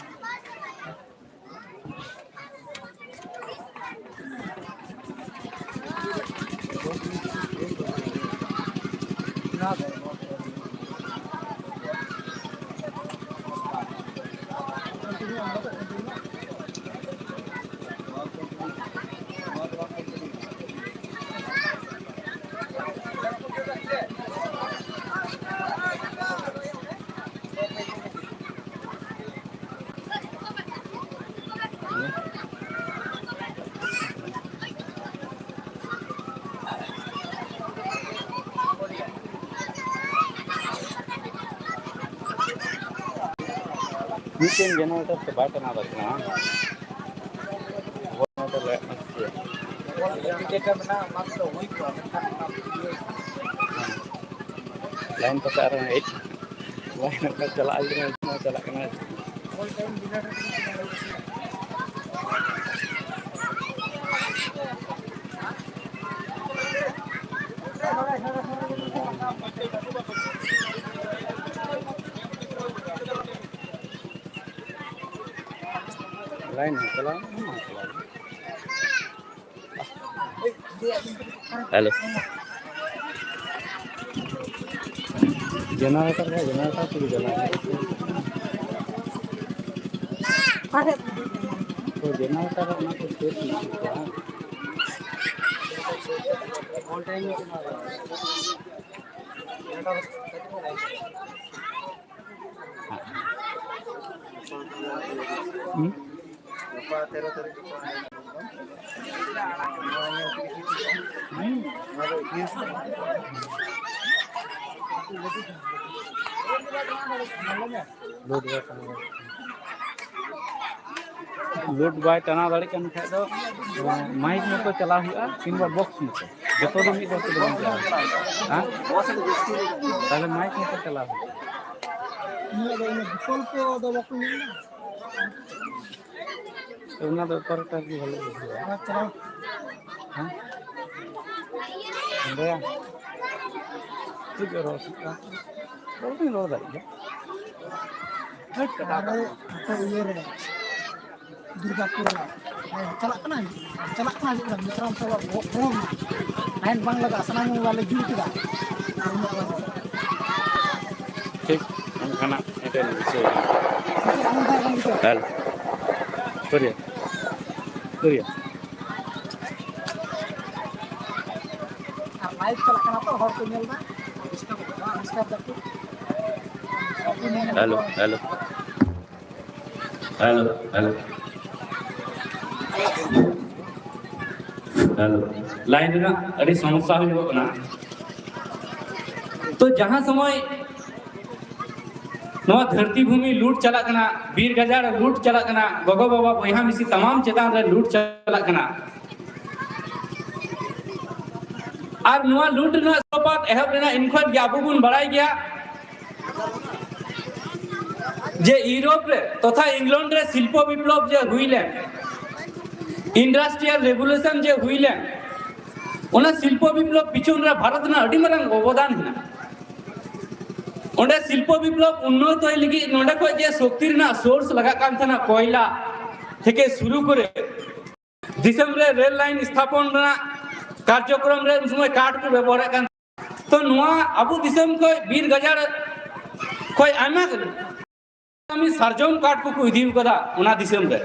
ᱢᱤᱫᱴᱮᱱ generator ᱛᱮ ᱵᱟᱭ ᱴᱟᱱᱟᱣ ᱫᱟᱲᱮᱭᱟᱜ ᱠᱟᱱᱟ, ᱵᱟᱝ? ᱦᱳᱭ, ᱚᱱᱟ ᱫᱚ ᱞᱟᱜᱟᱜ ᱠᱟᱱᱟ ᱥᱮ ᱪᱮᱫ? ᱡᱮᱴᱟ ᱢᱮᱱᱟᱜᱼᱟ, ᱚᱱᱟ ᱛᱮᱫᱚ ᱦᱩᱭ ᱠᱚᱜᱼᱟ, ᱢᱮᱱᱠᱷᱟᱱ ᱚᱱᱟ ᱤᱭᱟᱹ ᱞᱟᱭᱤᱱ ᱯᱟᱥᱮ ᱟᱨᱦᱚᱸ ᱦᱮᱡ, ᱞᱟᱭᱤᱱ ᱚᱱᱠᱟ ᱪᱟᱞᱟᱜ ᱦᱤᱡᱩᱜ ᱪᱟᱞᱟᱜ ᱠᱟᱱᱟ᱾ ᱞᱟᱭᱤᱱ ᱦᱚᱸ ᱪᱟᱞᱟᱣ ᱮᱱᱟ, ᱦᱚᱸ ᱪᱟᱞᱟᱣ ᱮᱱᱟ᱾ ᱦᱮᱞᱳ᱾ Generator ᱠᱷᱟᱡ generator ᱛᱮᱜᱮ ᱪᱟᱞᱟᱜᱼᱟ᱾ ᱛᱚ generator ᱚᱱᱟ ᱠᱚ ᱪᱮᱫ ᱦᱩᱭᱩᱜ ᱛᱟᱠᱚᱣᱟ? ᱦᱩᱸ? ᱞᱳᱰ ᱵᱟᱭ ᱴᱟᱱᱟᱣ ᱫᱟᱲᱮᱭᱟᱜ ᱠᱟᱱᱟ᱾ ᱞᱳᱰ ᱵᱟᱭ ᱴᱟᱱᱟᱣ ᱫᱟᱲᱮᱭᱟᱜ ᱠᱟᱱ ᱠᱷᱟᱡ ᱫᱚ, ᱢᱟᱭᱤᱠ ᱢᱚᱛᱚ ᱪᱟᱞᱟᱣ ᱦᱩᱭᱩᱜᱼᱟ, ᱠᱤᱝᱵᱟ ᱵᱚᱠᱥ ᱢᱚᱛᱚ᱾ ᱡᱚᱛᱚ ᱫᱚ ᱢᱤᱫ ᱫᱚᱢ ᱛᱮᱫᱚ ᱵᱟᱝ ᱪᱟᱞᱟᱜᱼᱟ᱾ ᱦᱮᱸ? ᱛᱟᱦᱞᱮ ᱢᱟᱭᱤᱠ ᱢᱚᱛᱚ ᱪᱟᱞᱟᱣ ᱦᱩᱭᱩᱜᱼᱟ᱾ ᱤᱧᱟᱹᱜ ᱫᱚ ᱤᱱᱟᱹ ᱵᱤᱠᱚᱞᱯᱚ ᱫᱚ ᱵᱟᱠᱚ ᱧᱟᱢ ᱮᱫᱟ᱾ ᱚᱱᱟ ᱫᱚ ᱚᱠᱟᱨᱮ ᱴᱟᱨᱜᱮᱴ ᱵᱷᱟᱞᱮ ᱵᱩᱡᱷᱟᱹᱜᱼᱟ? ᱟᱪᱪᱷᱟ᱾ ᱦᱮᱸ? ᱚᱸᱰᱮ ᱪᱮᱫ ᱨᱚᱲ ᱦᱩᱭᱩᱜᱼᱟ? ᱨᱚᱲ ᱫᱚᱧ ᱨᱚᱲ ᱫᱟᱲᱮᱭᱟᱜ ᱜᱮᱭᱟ᱾ ᱦᱟᱹᱴ, ᱠᱟᱴᱟᱣ ᱠᱟᱜ ᱢᱮ᱾ ᱟᱯᱮ ᱤᱭᱟᱹ ᱨᱮ, ᱫᱩᱨᱜᱟᱯᱩᱨ ᱨᱮ᱾ ᱦᱮᱸ, ᱪᱟᱞᱟᱜ ᱠᱟᱱᱟ, ᱪᱟᱞᱟᱜ ᱠᱟᱱᱟ, ᱦᱤᱡᱩᱜ ᱠᱟᱱᱟ, ᱢᱤᱥᱨᱟᱢ ᱥᱟᱞᱟᱜ ᱵᱚᱦᱚᱜ ᱯᱚᱲᱚᱱ ᱮᱱᱟ᱾ ᱞᱟᱭᱤᱱ ᱵᱟᱝ ᱞᱟᱜᱟᱜᱼᱟ, ᱥᱟᱱᱟᱢ ᱢᱳᱵᱟᱭᱤᱞ ᱞᱮ ᱡᱩᱞ ᱠᱮᱫᱟ᱾ ᱴᱷᱤᱠ, ᱚᱱᱠᱟᱱᱟᱜ ᱢᱤᱫᱴᱮᱱ ᱵᱤᱥᱚᱭ ᱠᱟᱱᱟ᱾ ᱦᱮᱞᱳ᱾ ᱥᱚᱨᱤᱭᱟ᱾ ᱥᱚᱨᱤᱭᱟ᱾ ᱟᱨ ᱞᱟᱭᱤᱵᱷ ᱪᱟᱞᱟᱜ ᱠᱟᱱᱟ ᱛᱚ, ᱦᱚᱲ ᱠᱚ ᱧᱮᱞ ᱫᱟ, ᱰᱤᱥᱴᱟᱵᱚᱜ ᱠᱟᱱᱟ, ᱰᱤᱥᱴᱟᱵ ᱫᱟᱠᱚ᱾ Hello, hello. Hello, hello. Hello. Line ᱨᱮᱱᱟᱜ ᱟᱹᱰᱤ ᱥᱚᱢᱚᱥᱥᱟ ᱦᱩᱭᱩᱜᱚᱜ ᱠᱟᱱᱟ᱾ ᱛᱚ, ᱡᱟᱦᱟᱸ ᱥᱚᱢᱚᱭ ᱱᱚᱣᱟ ᱫᱷᱟᱹᱨᱛᱤ ᱵᱷᱩᱢᱤ ᱞᱩᱴ ᱪᱟᱞᱟᱜ ᱠᱟᱱᱟ, ᱵᱤᱨ ᱜᱟᱡᱟᱲ ᱞᱩᱴ ᱪᱟᱞᱟᱜ ᱠᱟᱱᱟ, ᱜᱚᱜᱚ ᱵᱟᱵᱟ ᱵᱚᱭᱦᱟ ᱢᱤᱥᱤ ᱛᱟᱢᱟᱢ ᱪᱮᱛᱟᱱ ᱨᱮ ᱞᱩᱴ ᱪᱟᱞᱟᱜ ᱠᱟᱱᱟ᱾ ᱟᱨ ᱱᱚᱣᱟ ᱞᱩᱴ ᱨᱮᱱᱟᱜ ᱥᱩᱛᱨᱚᱯᱟᱛ ᱮᱦᱚᱵ ᱞᱮᱱᱟ ᱤᱱ ᱠᱷᱚᱱ ᱜᱮ ᱟᱵᱚ ᱵᱚᱱ ᱵᱟᱲᱟᱭ ᱜᱮᱭᱟ ᱡᱮ ᱤᱭᱩᱨᱳᱯ ᱨᱮ ᱛᱚᱛᱷᱟ ᱤᱝᱞᱚᱱᱰ ᱨᱮ ᱥᱤᱞᱯᱚ ᱵᱤᱯᱞᱚᱵ ᱡᱮ ᱦᱩᱭ ᱞᱮᱱ, ᱤᱱᱰᱟᱥᱴᱨᱤᱭᱟᱞ ᱨᱮᱵᱷᱚᱞᱩᱥᱚᱱ ᱡᱮ ᱦᱩᱭ ᱞᱮᱱ, ᱚᱱᱟ ᱥᱤᱞᱯᱚ ᱵᱤᱯᱞᱚᱵ ᱯᱤᱪᱷᱚᱱ ᱨᱮ ᱵᱷᱟᱨᱚᱛ ᱨᱮᱱᱟᱜ ᱟᱹᱰᱤ ᱢᱟᱨᱟᱝ ᱚᱵᱚᱫᱟᱱ ᱦᱮᱱᱟᱜᱼᱟ᱾ ᱚᱸᱰᱮ ᱥᱤᱞᱯᱚ ᱵᱤᱯᱞᱚᱵ ᱩᱱᱱᱚᱛᱚᱭ ᱞᱟᱹᱜᱤᱫ ᱱᱚᱸᱰᱮ ᱠᱷᱚᱱ ᱡᱮ ᱥᱚᱠᱛᱤ ᱨᱮᱱᱟᱜ ᱥᱳᱨᱥ ᱞᱟᱜᱟᱜ ᱠᱟᱱ ᱛᱟᱦᱮᱱᱟ, ᱠᱚᱭᱞᱟ ᱛᱷᱮᱠᱮ ᱥᱩᱨᱩ ᱠᱚᱨᱮ, ᱫᱤᱥᱚᱢ ᱨᱮ ᱨᱮᱞ ᱞᱟᱭᱤᱱ ᱥᱛᱷᱟᱯᱚᱱ ᱨᱮᱱᱟᱜ ᱠᱟᱨᱡᱚᱠᱨᱚᱢ ᱨᱮ ᱩᱱ ᱥᱚᱢᱚᱭ ᱠᱟᱴ ᱠᱚ ᱵᱮᱵᱚᱦᱟᱨᱮᱫ ᱠᱟᱱ ᱛᱟᱦᱮᱸᱫ᱾ ᱛᱚ, ᱱᱚᱣᱟ ᱟᱵᱚ ᱫᱤᱥᱚᱢ ᱠᱷᱚᱱ ᱵᱤᱨ ᱜᱟᱡᱟᱲ ᱠᱷᱚᱱ ᱟᱭᱢᱟ ᱠᱟᱹᱢᱤ ᱥᱟᱨᱡᱚᱢ ᱠᱟᱴ ᱠᱚᱠᱚ ᱤᱫᱤ ᱠᱟᱫᱟ ᱚᱱᱟ ᱫᱤᱥᱚᱢ ᱨᱮ᱾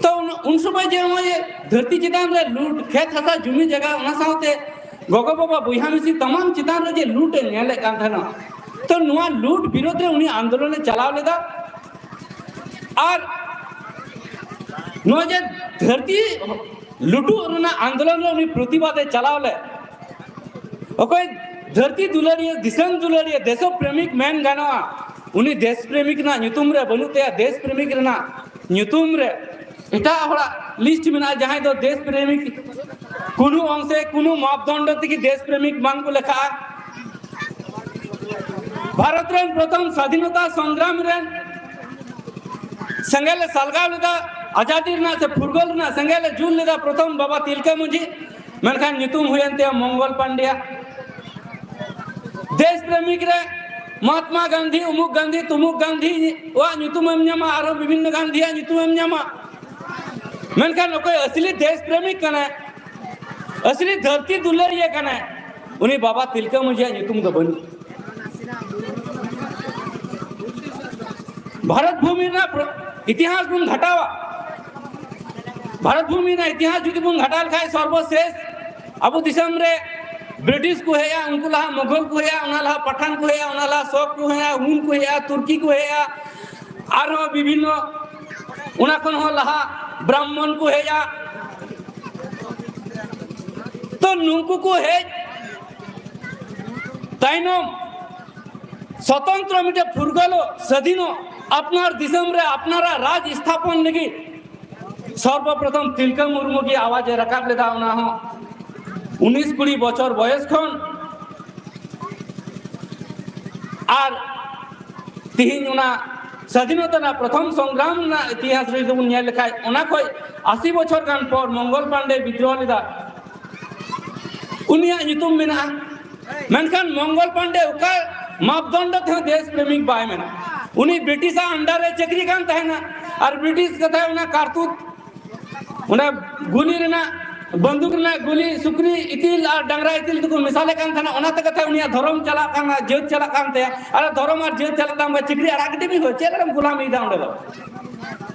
ᱛᱚ, ᱩᱱ, ᱩᱱ ᱥᱚᱢᱚᱭ ᱡᱮ ᱱᱚᱜᱼᱚᱭ ᱫᱷᱟᱹᱨᱛᱤ ᱪᱮᱛᱟᱱ ᱨᱮ ᱞᱩᱴ, ᱠᱷᱮᱛ ᱦᱟᱥᱟ ᱡᱩᱢᱤ ᱡᱟᱭᱜᱟ, ᱚᱱᱟ ᱥᱟᱶᱛᱮ ᱜᱚᱜᱚ ᱵᱟᱵᱟ ᱵᱚᱭᱦᱟ ᱢᱤᱥᱤ ᱛᱟᱢᱟᱢ ᱪᱮᱛᱟᱱ ᱨᱮ ᱡᱮ ᱞᱩᱴ ᱮ ᱧᱮᱞᱮᱫ ᱠᱟᱱ ᱛᱟᱦᱮᱱᱟ, ᱛᱚ, ᱱᱚᱣᱟ ᱞᱩᱴ ᱵᱤᱨᱳᱫᱷ ᱨᱮ ᱩᱱᱤ ᱟᱱᱫᱳᱞᱚᱱ ᱮ ᱪᱟᱞᱟᱣ ᱞᱮᱫᱟ᱾ ᱟᱨ ᱱᱚᱣᱟ ᱡᱮ ᱫᱷᱟᱹᱨᱛᱤ ᱞᱩᱴᱩᱜ ᱨᱮᱱᱟᱜ ᱟᱱᱫᱳᱞᱚᱱ ᱨᱮ ᱩᱱᱤ ᱯᱨᱚᱛᱤᱵᱟᱫ ᱮ ᱪᱟᱞᱟᱣ ᱞᱮᱫ, ᱚᱠᱚᱭ ᱫᱷᱟᱹᱨᱛᱤ ᱫᱩᱞᱟᱹᱲᱤᱭᱟᱹ, ᱫᱤᱥᱚᱢ ᱫᱩᱞᱟᱹᱲᱤᱭᱟᱹ, ᱫᱮᱥᱚ ᱯᱨᱮᱢᱤᱠ ᱢᱮᱱ ᱜᱟᱱᱚᱜᱼᱟ, ᱩᱱᱤ ᱫᱮᱥ ᱯᱨᱮᱢᱤᱠ ᱨᱮᱱᱟᱜ ᱧᱩᱛᱩᱢ ᱨᱮ ᱵᱟᱹᱱᱩᱜ ᱛᱟᱭᱟ᱾ ᱫᱮᱥ ᱯᱨᱮᱢᱤᱠ ᱨᱮᱱᱟᱜ ᱧᱩᱛᱩᱢ ᱨᱮ ᱮᱴᱟᱜ ᱦᱚᱲᱟᱜ ᱞᱤᱥᱴ ᱢᱮᱱᱟᱜᱼᱟ, ᱡᱟᱦᱟᱸᱭ ᱫᱚ ᱫᱮᱥ ᱯᱨᱮᱢᱤᱠ ᱠᱳᱱᱳ ᱚᱝᱥᱮ ᱠᱳᱱᱳ ᱢᱟᱯᱫᱚᱱᱰ ᱛᱮᱜᱮ ᱫᱮᱥ ᱯᱨᱮᱢᱤᱠ ᱵᱟᱝ ᱠᱚ ᱞᱮᱠᱷᱟᱜᱼᱟ᱾ ᱵᱷᱟᱨᱚᱛ ᱨᱮᱱ ᱯᱨᱚᱛᱷᱚᱢ ᱥᱟᱫᱷᱤᱱᱚᱛᱟ ᱥᱚᱝᱜᱨᱟᱢ ᱨᱮᱱ ᱥᱮᱸᱜᱮᱞ ᱮ ᱥᱟᱞᱜᱟᱣ ᱞᱮᱫᱟ, ᱟᱡᱟᱫᱤ ᱨᱮᱱᱟᱜ ᱥᱮ ᱯᱷᱩᱨᱜᱟᱹᱞ ᱨᱮᱱᱟᱜ ᱥᱮᱸᱜᱮᱞ ᱮ ᱡᱩᱞ ᱞᱮᱫᱟ ᱯᱨᱚᱛᱷᱚᱢ ᱵᱟᱵᱟ ᱛᱤᱞᱠᱟᱹ ᱢᱟᱹᱡᱷᱤ, ᱢᱮᱱᱠᱷᱟᱱ ᱧᱩᱛᱩᱢ ᱦᱩᱭᱮᱱ ᱛᱟᱭᱟ ᱢᱚᱝᱜᱚᱞ ᱯᱟᱱᱰᱮᱭᱟ᱾ ᱫᱮᱥ ᱯᱨᱮᱢᱤᱠ ᱨᱮ ᱢᱚᱦᱟᱛᱢᱟ ᱜᱟᱱᱫᱷᱤ, ᱩᱢᱩᱠ ᱜᱟᱱᱫᱷᱤ, ᱛᱩᱢᱩᱠ ᱜᱟᱱᱫᱷᱤ ᱣᱟᱜ ᱧᱩᱛᱩᱢ ᱮᱢ ᱧᱟᱢᱟ, ᱟᱨᱦᱚᱸ ᱵᱤᱵᱷᱤᱱᱱᱚ ᱜᱟᱱᱫᱷᱤᱭᱟᱜ ᱧᱩᱛᱩᱢ ᱮᱢ ᱧᱟᱢᱟ᱾ ᱢᱮᱱᱠᱷᱟᱱ ᱚᱠᱚᱭ ᱟᱥᱞᱤ ᱫᱮᱥ ᱯᱨᱮᱢᱤᱠ ᱠᱟᱱᱟᱭ, ᱟᱥᱞᱤ ᱫᱷᱟᱹᱨᱛᱤ ᱫᱩᱞᱟᱹᱲᱤᱭᱟᱹ ᱠᱟᱱᱟᱭ, ᱩᱱᱤ ᱵᱟᱵᱟ ᱛᱤᱞᱠᱟᱹ ᱢᱟᱹᱡᱷᱤᱭᱟᱜ ᱧᱩᱛᱩᱢ ᱫᱚ ᱵᱟᱹᱱᱩᱜ᱾ ᱵᱷᱟᱨᱚᱛ ᱵᱷᱩᱢᱤ ᱨᱮᱱᱟᱜ ᱯᱨᱚ- ᱤᱛᱤᱦᱟᱥ ᱵᱚᱱ ᱜᱷᱟᱴᱟᱣᱟ᱾ ᱵᱷᱟᱨᱚᱛ ᱵᱷᱩᱢᱤ ᱨᱮᱱᱟᱜ ᱤᱛᱤᱦᱟᱥ ᱡᱩᱫᱤ ᱵᱚᱱ ᱜᱷᱟᱴᱟᱣ ᱞᱮᱠᱷᱟᱱ, ᱥᱚᱨᱵᱚᱥᱮᱥ ᱟᱵᱚ ᱫᱤᱥᱚᱢ ᱨᱮ ᱵᱨᱤᱴᱤᱥ ᱠᱚ ᱦᱮᱡᱼᱟ, ᱩᱱᱠᱩ ᱞᱟᱦᱟ ᱢᱩᱜᱷᱚᱞ ᱠᱚ ᱦᱮᱡᱼᱟ, ᱚᱱᱟ ᱞᱟᱦᱟ ᱯᱟᱴᱷᱟᱱ ᱠᱚ ᱦᱮᱡᱼᱟ, ᱚᱱᱟ ᱞᱟᱦᱟ ᱥᱚᱠ ᱠᱚ ᱦᱮᱡᱼᱟ, ᱦᱩᱱ ᱠᱚ ᱦᱮᱡᱼᱟ, ᱛᱩᱨᱠᱤ ᱠᱚ ᱦᱮᱡᱼᱟ, ᱟᱨᱦᱚᱸ ᱵᱤᱵᱷᱤᱱᱱᱚ, ᱚᱱᱟ ᱠᱷᱚᱱ ᱦᱚᱸ ᱞᱟᱦᱟ ᱵᱨᱟᱦᱢᱚᱱ ᱠᱚ ᱦᱮᱡᱼᱟ᱾ ᱛᱚ ᱱᱩᱠᱩ ᱠᱚ ᱦᱮᱡ ᱛᱟᱭᱱᱚᱢ ᱥᱚᱛᱚᱱᱛᱨᱚ ᱢᱤᱫᱴᱮᱱ ᱯᱷᱩᱨᱜᱟᱹᱞᱚᱜ ᱥᱟᱹᱫᱷᱤᱱᱚᱜ ᱟᱯᱱᱟᱨ ᱫᱤᱥᱚᱢ ᱨᱮ ᱟᱯᱱᱟᱨᱟᱜ ᱨᱟᱡᱽ ᱥᱛᱷᱟᱯᱚᱱ ᱞᱟᱹᱜᱤᱫ ᱥᱚᱨᱵᱚᱯᱨᱚᱛᱷᱚᱢ ᱛᱤᱞᱠᱟᱹ ᱢᱩᱨᱢᱩ ᱜᱮ ᱟᱣᱟᱡ ᱮ ᱨᱟᱠᱟᱵ ᱞᱮᱫᱟ, ᱚᱱᱟ ᱦᱚᱸ ᱩᱱᱤᱥ ᱠᱩᱲᱤ ᱵᱚᱪᱷᱚᱨ ᱵᱚᱭᱮᱥ ᱠᱷᱚᱱ᱾ ᱟᱨ ᱛᱤᱦᱤᱧ ᱚᱱᱟ ᱥᱟᱫᱷᱤᱱᱚᱛᱟ ᱨᱮᱱᱟᱜ ᱯᱨᱚᱛᱷᱚᱢ ᱥᱚᱝᱜᱨᱟᱢ ᱨᱮᱱᱟᱜ ᱤᱛᱤᱦᱟᱥ ᱨᱮ ᱡᱩᱫᱤ ᱵᱚᱱ ᱧᱮᱞ ᱞᱮᱠᱷᱟᱡ, ᱚᱱᱟ ᱠᱷᱚᱡ ᱟᱥᱤ ᱵᱚᱪᱷᱚᱨ ᱜᱟᱱ ᱯᱚᱨ ᱢᱚᱝᱜᱚᱞ ᱯᱟᱱᱰᱮ ᱵᱤᱫᱽᱨᱳᱦᱚ ᱞᱮᱫᱟ, ᱩᱱᱤᱭᱟᱜ ᱧᱩᱛᱩᱢ ᱢᱮᱱᱟᱜᱼᱟ᱾ ᱢᱮᱱᱠᱷᱟᱱ ᱢᱚᱝᱜᱚᱞ ᱯᱟᱱᱰᱮ ᱚᱠᱟ ᱢᱟᱯᱫᱚᱱᱰᱚ ᱛᱮᱦᱚᱸ ᱫᱮᱥ ᱯᱨᱮᱢᱤᱠ ᱵᱟᱭ ᱢᱮᱱᱟ᱾ ᱩᱱᱤ ᱵᱨᱤᱴᱤᱥᱟᱜ under ᱨᱮ ᱪᱟᱹᱠᱨᱤ ᱠᱟᱱ ᱛᱟᱦᱮᱱᱟ, ᱟᱨ ᱵᱨᱤᱴᱤᱥ ᱠᱟᱛᱷᱟ ᱚᱱᱟ ᱠᱟᱨᱛᱩᱡ, ᱚᱱᱟ ᱜᱩᱞᱤ ᱨᱮᱱᱟᱜ, ᱵᱟᱱᱫᱩᱠ ᱨᱮᱱᱟᱜ ᱜᱩᱞᱤ, ᱥᱩᱠᱨᱤ ᱤᱛᱤᱞ ᱟᱨ ᱰᱟᱝᱨᱟ ᱤᱛᱤᱞ ᱛᱮᱠᱚ ᱢᱮᱥᱟᱞᱮᱫ ᱠᱟᱱ ᱛᱟᱦᱮᱱᱟ᱾ ᱚᱱᱟ ᱛᱮᱜᱮ ᱛᱟᱦᱮᱸ ᱩᱱᱤᱭᱟᱜ ᱫᱷᱚᱨᱚᱢ ᱪᱟᱞᱟᱜ ᱠᱟᱱᱟ, ᱡᱟᱹᱛ ᱪᱟᱞᱟᱜ ᱠᱟᱱ ᱛᱟᱭᱟ᱾ ᱟᱨ ᱫᱷᱚᱨᱚᱢ ᱟᱨ ᱡᱟᱹᱛ ᱪᱟᱞᱟᱜ ᱛᱟᱢ ᱠᱷᱟᱱ ᱪᱟᱹᱠᱨᱤ ᱟᱲᱟᱜ ᱜᱤᱰᱤ ᱢᱮ ᱦᱳᱭ, ᱪᱮᱫ ᱨᱮᱢ ᱜᱩᱞᱟᱢᱤᱭᱮᱫᱟ ᱚᱸᱰᱮ ᱫᱚ?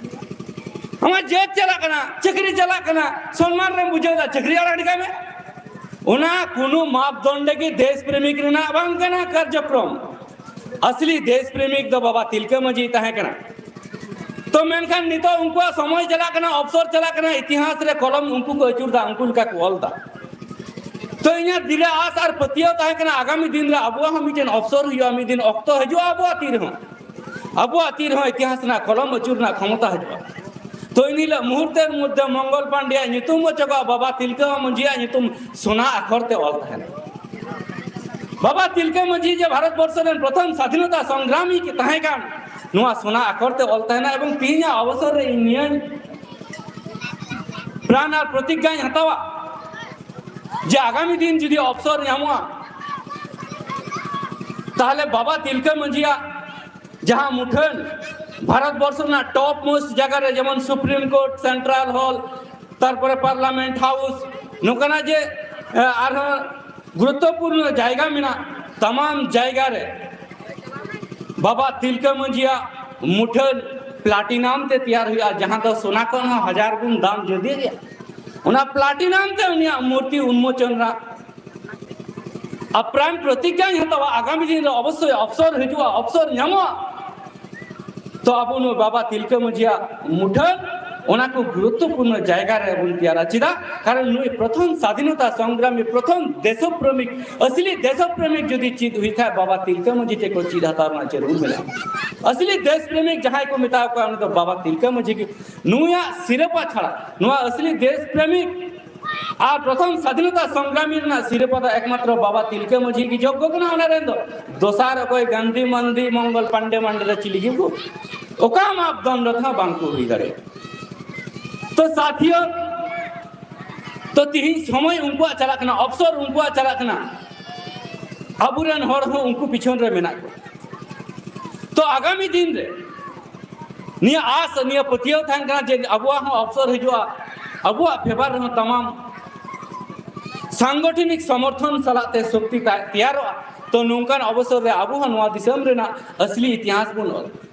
ᱟᱢᱟᱜ ᱡᱟᱹᱛ ᱪᱟᱞᱟᱜ ᱠᱟᱱᱟ, ᱪᱟᱹᱠᱨᱤ ᱪᱟᱞᱟᱜ ᱠᱟᱱᱟ, ᱥᱚᱱᱢᱟᱱ ᱨᱮᱢ ᱵᱩᱡᱷᱟᱹᱣ ᱮᱫᱟ, ᱪᱟᱹᱠᱨᱤ ᱟᱲᱟᱜ ᱜᱤᱰᱤ ᱠᱟᱜ ᱢᱮ᱾ ᱚᱱᱟ ᱠᱳᱱᱳ ᱢᱟᱯᱫᱚᱱᱰᱮ ᱜᱮ ᱫᱮᱥ ᱯᱨᱮᱢᱤᱠ ᱨᱮᱱᱟᱜ ᱵᱟᱝ ᱠᱟᱱᱟ ᱠᱟᱨᱡᱚᱠᱨᱚᱢ᱾ ᱟᱥᱞᱤ ᱫᱮᱥ ᱯᱨᱮᱢᱤᱠ ᱫᱚ ᱵᱟᱵᱟ ᱛᱤᱞᱠᱟᱹ ᱢᱟᱹᱡᱷᱤ ᱛᱟᱦᱮᱸ ᱠᱟᱱᱟ᱾ ᱛᱚ ᱢᱮᱱᱠᱷᱟᱱ ᱱᱤᱛᱚᱜ ᱩᱱᱠᱩᱣᱟᱜ ᱥᱚᱢᱚᱭ ᱪᱟᱞᱟᱜ ᱠᱟᱱᱟ, ᱚᱯᱥᱚᱨ ᱪᱟᱞᱟᱜ ᱠᱟᱱᱟ, ᱤᱛᱤᱦᱟᱥ ᱨᱮ ᱠᱚᱞᱚᱢ ᱩᱱᱠᱩ ᱠᱚ ᱟᱹᱪᱩᱨ ᱫᱟ, ᱩᱱᱠᱩ ᱞᱮᱠᱟ ᱠᱚ ᱚᱞ ᱫᱟ᱾ ᱛᱚ ᱤᱧᱟᱹᱜ ᱫᱤᱞ ᱨᱮ ᱟᱥ ᱟᱨ ᱯᱟᱹᱛᱭᱟᱹᱣ ᱛᱟᱦᱮᱸ ᱠᱟᱱᱟ, ᱟᱜᱟᱢᱤ ᱫᱤᱱ ᱨᱮ ᱟᱵᱚᱣᱟᱜ ᱦᱚᱸ ᱢᱤᱫᱴᱮᱱ ᱚᱯᱥᱚᱨ ᱦᱩᱭᱩᱜᱼᱟ, ᱢᱤᱫ ᱫᱤᱱ ᱚᱠᱛᱚ ᱦᱤᱡᱩᱜᱼᱟ ᱟᱵᱚᱣᱟᱜ ᱛᱤ ᱨᱮᱦᱚᱸ, ᱟᱵᱚᱣᱟᱜ ᱛᱤ ᱨᱮᱦᱚᱸ ᱤᱛᱤᱦᱟᱥ ᱨᱮᱱᱟᱜ ᱠᱚᱞᱚᱢ ᱟᱹᱪᱩᱨ ᱨᱮᱱᱟᱜ ᱠᱷᱚᱢᱚᱛᱟ ᱦᱤᱡᱩᱜᱼᱟ᱾ ᱛᱚ ᱤᱱ ᱦᱤᱞᱳᱜ ᱢᱩᱦᱩᱨᱛᱮ ᱢᱚᱫᱽᱫᱷᱮ ᱢᱚᱝᱜᱚᱞ ᱯᱟᱱᱰᱮᱭᱟᱜ ᱧᱩᱛᱩᱢ ᱚᱪᱚᱜᱚᱜᱼᱟ, ᱵᱟᱵᱟ ᱛᱤᱞᱠᱟᱹ ᱢᱟᱹᱡᱷᱤᱭᱟᱜ ᱧᱩᱛᱩᱢ ᱥᱳᱱᱟ ᱟᱠᱷᱚᱨ ᱛᱮ ᱚᱞ ᱛᱟᱦᱮᱱᱟ᱾ ᱵᱟᱵᱟ ᱛᱤᱞᱠᱟᱹ ᱢᱟᱹᱡᱷᱤ ᱡᱮ ᱵᱷᱟᱨᱚᱛ ᱵᱚᱨᱥᱚ ᱨᱮᱱ ᱯᱨᱚᱛᱷᱚᱢ ᱥᱟᱫᱷᱤᱱᱚᱛᱟ ᱥᱚᱝᱜᱨᱟᱢᱤ ᱠᱤ ᱛᱟᱦᱮᱸ ᱠᱟᱱ, ᱱᱚᱣᱟ ᱥᱳᱱᱟ ᱟᱠᱷᱚᱨ ᱛᱮ ᱚᱞ ᱛᱟᱦᱮᱱᱟ᱾ ᱮᱵᱚᱝ ᱛᱮᱦᱮᱧᱟᱜ ᱚᱵᱚᱥᱚᱨ ᱨᱮ ᱤᱧ ᱱᱤᱭᱟᱹᱧ ᱯᱨᱟᱱ ᱟᱨ ᱯᱨᱚᱛᱤᱜᱽᱜᱟᱧ ᱦᱟᱛᱟᱣᱟ ᱡᱮ ᱟᱜᱟᱢᱤ ᱫᱤᱱ ᱡᱩᱫᱤ ᱚᱯᱥᱚᱨ ᱧᱟᱢᱚᱜᱼᱟ, ᱛᱟᱦᱞᱮ ᱵᱟᱵᱟ ᱛᱤᱞᱠᱟᱹ ᱢᱟᱹᱡᱷᱤᱭᱟᱜ ᱡᱟᱦᱟᱸ ᱢᱩᱴᱷᱟᱹᱱ ᱵᱷᱟᱨᱚᱛ ᱵᱚᱨᱥᱚ ᱨᱮᱱᱟᱜ ᱴᱚᱯ ᱢᱳᱥᱴ ᱡᱟᱭᱜᱟ ᱨᱮ, ᱡᱮᱢᱚᱱ ᱥᱩᱯᱨᱤᱢ ᱠᱳᱨᱴ, ᱥᱮᱱᱴᱨᱟᱞ ᱦᱚᱞ, ᱛᱟᱨᱯᱚᱨᱮ ᱯᱟᱨᱞᱟᱢᱮᱱᱴ ᱦᱟᱣᱩᱥ, ᱱᱚᱝᱠᱟᱱᱟᱜ ᱡᱮ, ᱮ, ᱟᱨᱦᱚᱸ ᱜᱩᱨᱩᱛᱛᱚᱯᱩᱨᱱᱚ ᱡᱟᱭᱜᱟ ᱢᱮᱱᱟᱜ ᱛᱟᱢᱟᱢ ᱡᱟᱭᱜᱟ ᱨᱮ ᱵᱟᱵᱟ ᱛᱤᱞᱠᱟᱹ ᱢᱟᱹᱡᱷᱤᱭᱟᱜ ᱢᱩᱴᱷᱟᱹᱱ ᱯᱞᱟᱴᱤᱱᱟᱢ ᱛᱮ ᱛᱮᱭᱟᱨ ᱦᱩᱭᱩᱜᱼᱟ, ᱡᱟᱦᱟᱸ ᱫᱚ ᱥᱚᱱᱟ ᱠᱷᱚᱱ ᱦᱚᱸ ᱦᱟᱡᱟᱨ ᱜᱩᱱ ᱫᱟᱢ ᱡᱩᱫᱤ ᱜᱮᱭᱟ᱾ ᱚᱱᱟ ᱯᱞᱟᱴᱤᱱᱟᱢ ᱛᱮ ᱩᱱᱤᱭᱟᱜ ᱢᱩᱨᱛᱤ ᱩᱱᱢᱳᱪᱚᱱ ᱨᱮᱱᱟᱜ ᱟᱯᱨᱟᱱ ᱯᱨᱚᱛᱤᱡᱽᱧᱟᱧ ᱦᱟᱛᱟᱣᱟ᱾ ᱟᱜᱟᱢᱤ ᱫᱤᱱ ᱨᱮ ᱚᱵᱚᱥᱥᱳᱭ ᱚᱯᱥᱚᱨ ᱦᱤᱡᱩᱜᱼᱟ, ᱚᱯᱥᱚᱨ ᱧᱟᱢᱚᱜᱼᱟ᱾ ᱛᱚ ᱟᱵᱚ ᱱᱩᱭ ᱵᱟᱵᱟ ᱛᱤᱞᱠᱟᱹ ᱢᱟᱹᱡᱷᱤᱭᱟᱜ ᱢᱩᱴᱷᱟᱹᱱ, ᱚᱱᱟ ᱠᱚ ᱜᱩᱨᱩᱛᱛᱚᱯᱩᱨᱱᱚ ᱡᱟᱭᱜᱟ ᱨᱮ ᱵᱚᱱ ᱛᱮᱭᱟᱨᱟ᱾ ᱪᱮᱫᱟᱜ? ᱠᱟᱨᱚᱱ ᱱᱩᱭ ᱯᱨᱚᱛᱷᱚᱢ ᱥᱟᱫᱷᱤᱱᱚᱛᱟ ᱥᱚᱝᱜᱨᱟᱢᱤ, ᱯᱨᱚᱛᱷᱚᱢ ᱫᱮᱥᱚ ᱯᱨᱮᱢᱤᱠ, ᱟᱥᱞᱤ ᱫᱮᱥᱚ ᱯᱨᱮᱢᱤᱠ ᱡᱩᱫᱤ ᱪᱮᱫ ᱦᱩᱭ ᱠᱷᱟᱡ, ᱵᱟᱵᱟ ᱛᱤᱞᱠᱟᱹ ᱢᱟᱹᱡᱷᱤ ᱴᱷᱮᱡ ᱠᱚ ᱪᱮᱫ ᱦᱟᱛᱟᱣ ᱨᱮᱱᱟᱜ ᱡᱟᱹᱨᱩᱲ ᱢᱮᱱᱟᱜᱼᱟ᱾ ᱟᱥᱞᱤ ᱫᱮᱥ ᱯᱨᱮᱢᱤᱠ ᱡᱟᱦᱟᱸᱭ ᱠᱚ ᱢᱮᱛᱟ ᱠᱚᱣᱟ, ᱩᱱᱤ ᱫᱚ ᱵᱟᱵᱟ ᱛᱤᱞᱠᱟᱹ ᱢᱟᱹᱡᱷᱤ ᱜᱮ᱾ ᱱᱩᱭᱟᱜ ᱥᱤᱨᱯᱟ ᱪᱷᱟᱲᱟ, ᱱᱚᱣᱟ ᱟᱥᱞᱤ ᱫᱮᱥ ᱯᱨᱮᱢᱤᱠ ᱟᱨ ᱯᱨᱚᱛᱷᱚᱢ ᱥᱟᱫᱷᱤᱱᱚᱛᱟ ᱥᱚᱝᱜᱨᱟᱢᱤ ᱨᱮᱱᱟᱜ ᱥᱤᱨᱯᱟ ᱫᱚ ᱮᱠᱢᱟᱛᱨᱚ ᱵᱟᱵᱟ ᱛᱤᱞᱠᱟᱹ ᱢᱟᱹᱡᱷᱤ ᱜᱮ ᱡᱳᱜᱽᱜᱚ ᱠᱟᱱᱟ᱾ ᱚᱱᱟ ᱨᱮᱱ ᱫᱚ ᱫᱚᱥᱟᱨ ᱚᱠᱚᱭ ᱜᱟᱱᱫᱷᱤ ᱢᱟᱱᱫᱤ ᱢᱚᱝᱜᱚᱞ ᱯᱟᱱᱰᱮ ᱢᱟᱱᱰᱮ ᱫᱚ ᱪᱤᱞᱤ ᱜᱮ ᱵᱟᱠᱚ, ᱚᱠᱟ ᱢᱟᱯᱫᱚᱱᱰ ᱨᱮᱦᱚᱸ ᱵᱟᱝ ᱠᱚ ᱦᱩᱭ ᱫᱟᱲᱮᱭᱟᱜᱼᱟ᱾ ᱛᱚ ᱥᱟᱛᱷᱤᱭᱚ, ᱛᱚ ᱛᱤᱦᱤᱧ ᱥᱚᱢᱚᱭ ᱩᱱᱠᱩᱣᱟᱜ ᱪᱟᱞᱟᱜ ᱠᱟᱱᱟ, ᱚᱯᱥᱚᱨ ᱩᱱᱠᱩᱣᱟᱜ ᱪᱟᱞᱟᱜ ᱠᱟᱱᱟ, ᱟᱵᱚᱨᱮᱱ ᱦᱚᱲ ᱦᱚᱸ ᱩᱱᱠᱩ ᱯᱤᱪᱷᱚᱱ ᱨᱮ ᱢᱮᱱᱟᱜ ᱠᱚᱣᱟ᱾ ᱛᱚ ᱟᱜᱟᱢᱤ ᱫᱤᱱ ᱨᱮ ᱱᱤᱭᱟᱹ ᱟᱥ, ᱱᱤᱭᱟᱹ ᱯᱟᱹᱛᱭᱟᱹᱣ ᱛᱟᱦᱮᱱ ᱠᱟᱱᱟ ᱡᱮ ᱟᱵᱚᱣᱟᱜ ᱦᱚᱸ ᱚᱯᱥᱚᱨ ᱦᱤᱡᱩᱜᱼᱟ, ᱟᱵᱚᱣᱟᱜ ᱯᱷᱮᱵᱟᱨ ᱨᱮᱦᱚᱸ ᱛᱟᱢᱟᱢ ᱥᱟᱝᱜᱚᱴᱷᱚᱱᱤᱠ ᱥᱚᱢᱚᱨᱛᱷᱚᱱ ᱥᱟᱞᱟᱜ ᱛᱮ ᱥᱚᱠᱛᱤ ᱛᱟ-, ᱛᱮᱭᱟᱨᱚᱜᱼᱟ᱾ ᱛᱚ ᱱᱚᱝᱠᱟᱱ ᱚᱵᱚᱥᱚᱨ ᱨᱮ ᱟᱵᱚ ᱦᱚᱸ ᱱᱚᱣᱟ ᱫᱤᱥᱚᱢ ᱨᱮᱱᱟᱜ ᱟᱥᱞᱤ ᱤᱛᱤᱦᱟᱥ ᱵᱚᱱ ᱚᱞ᱾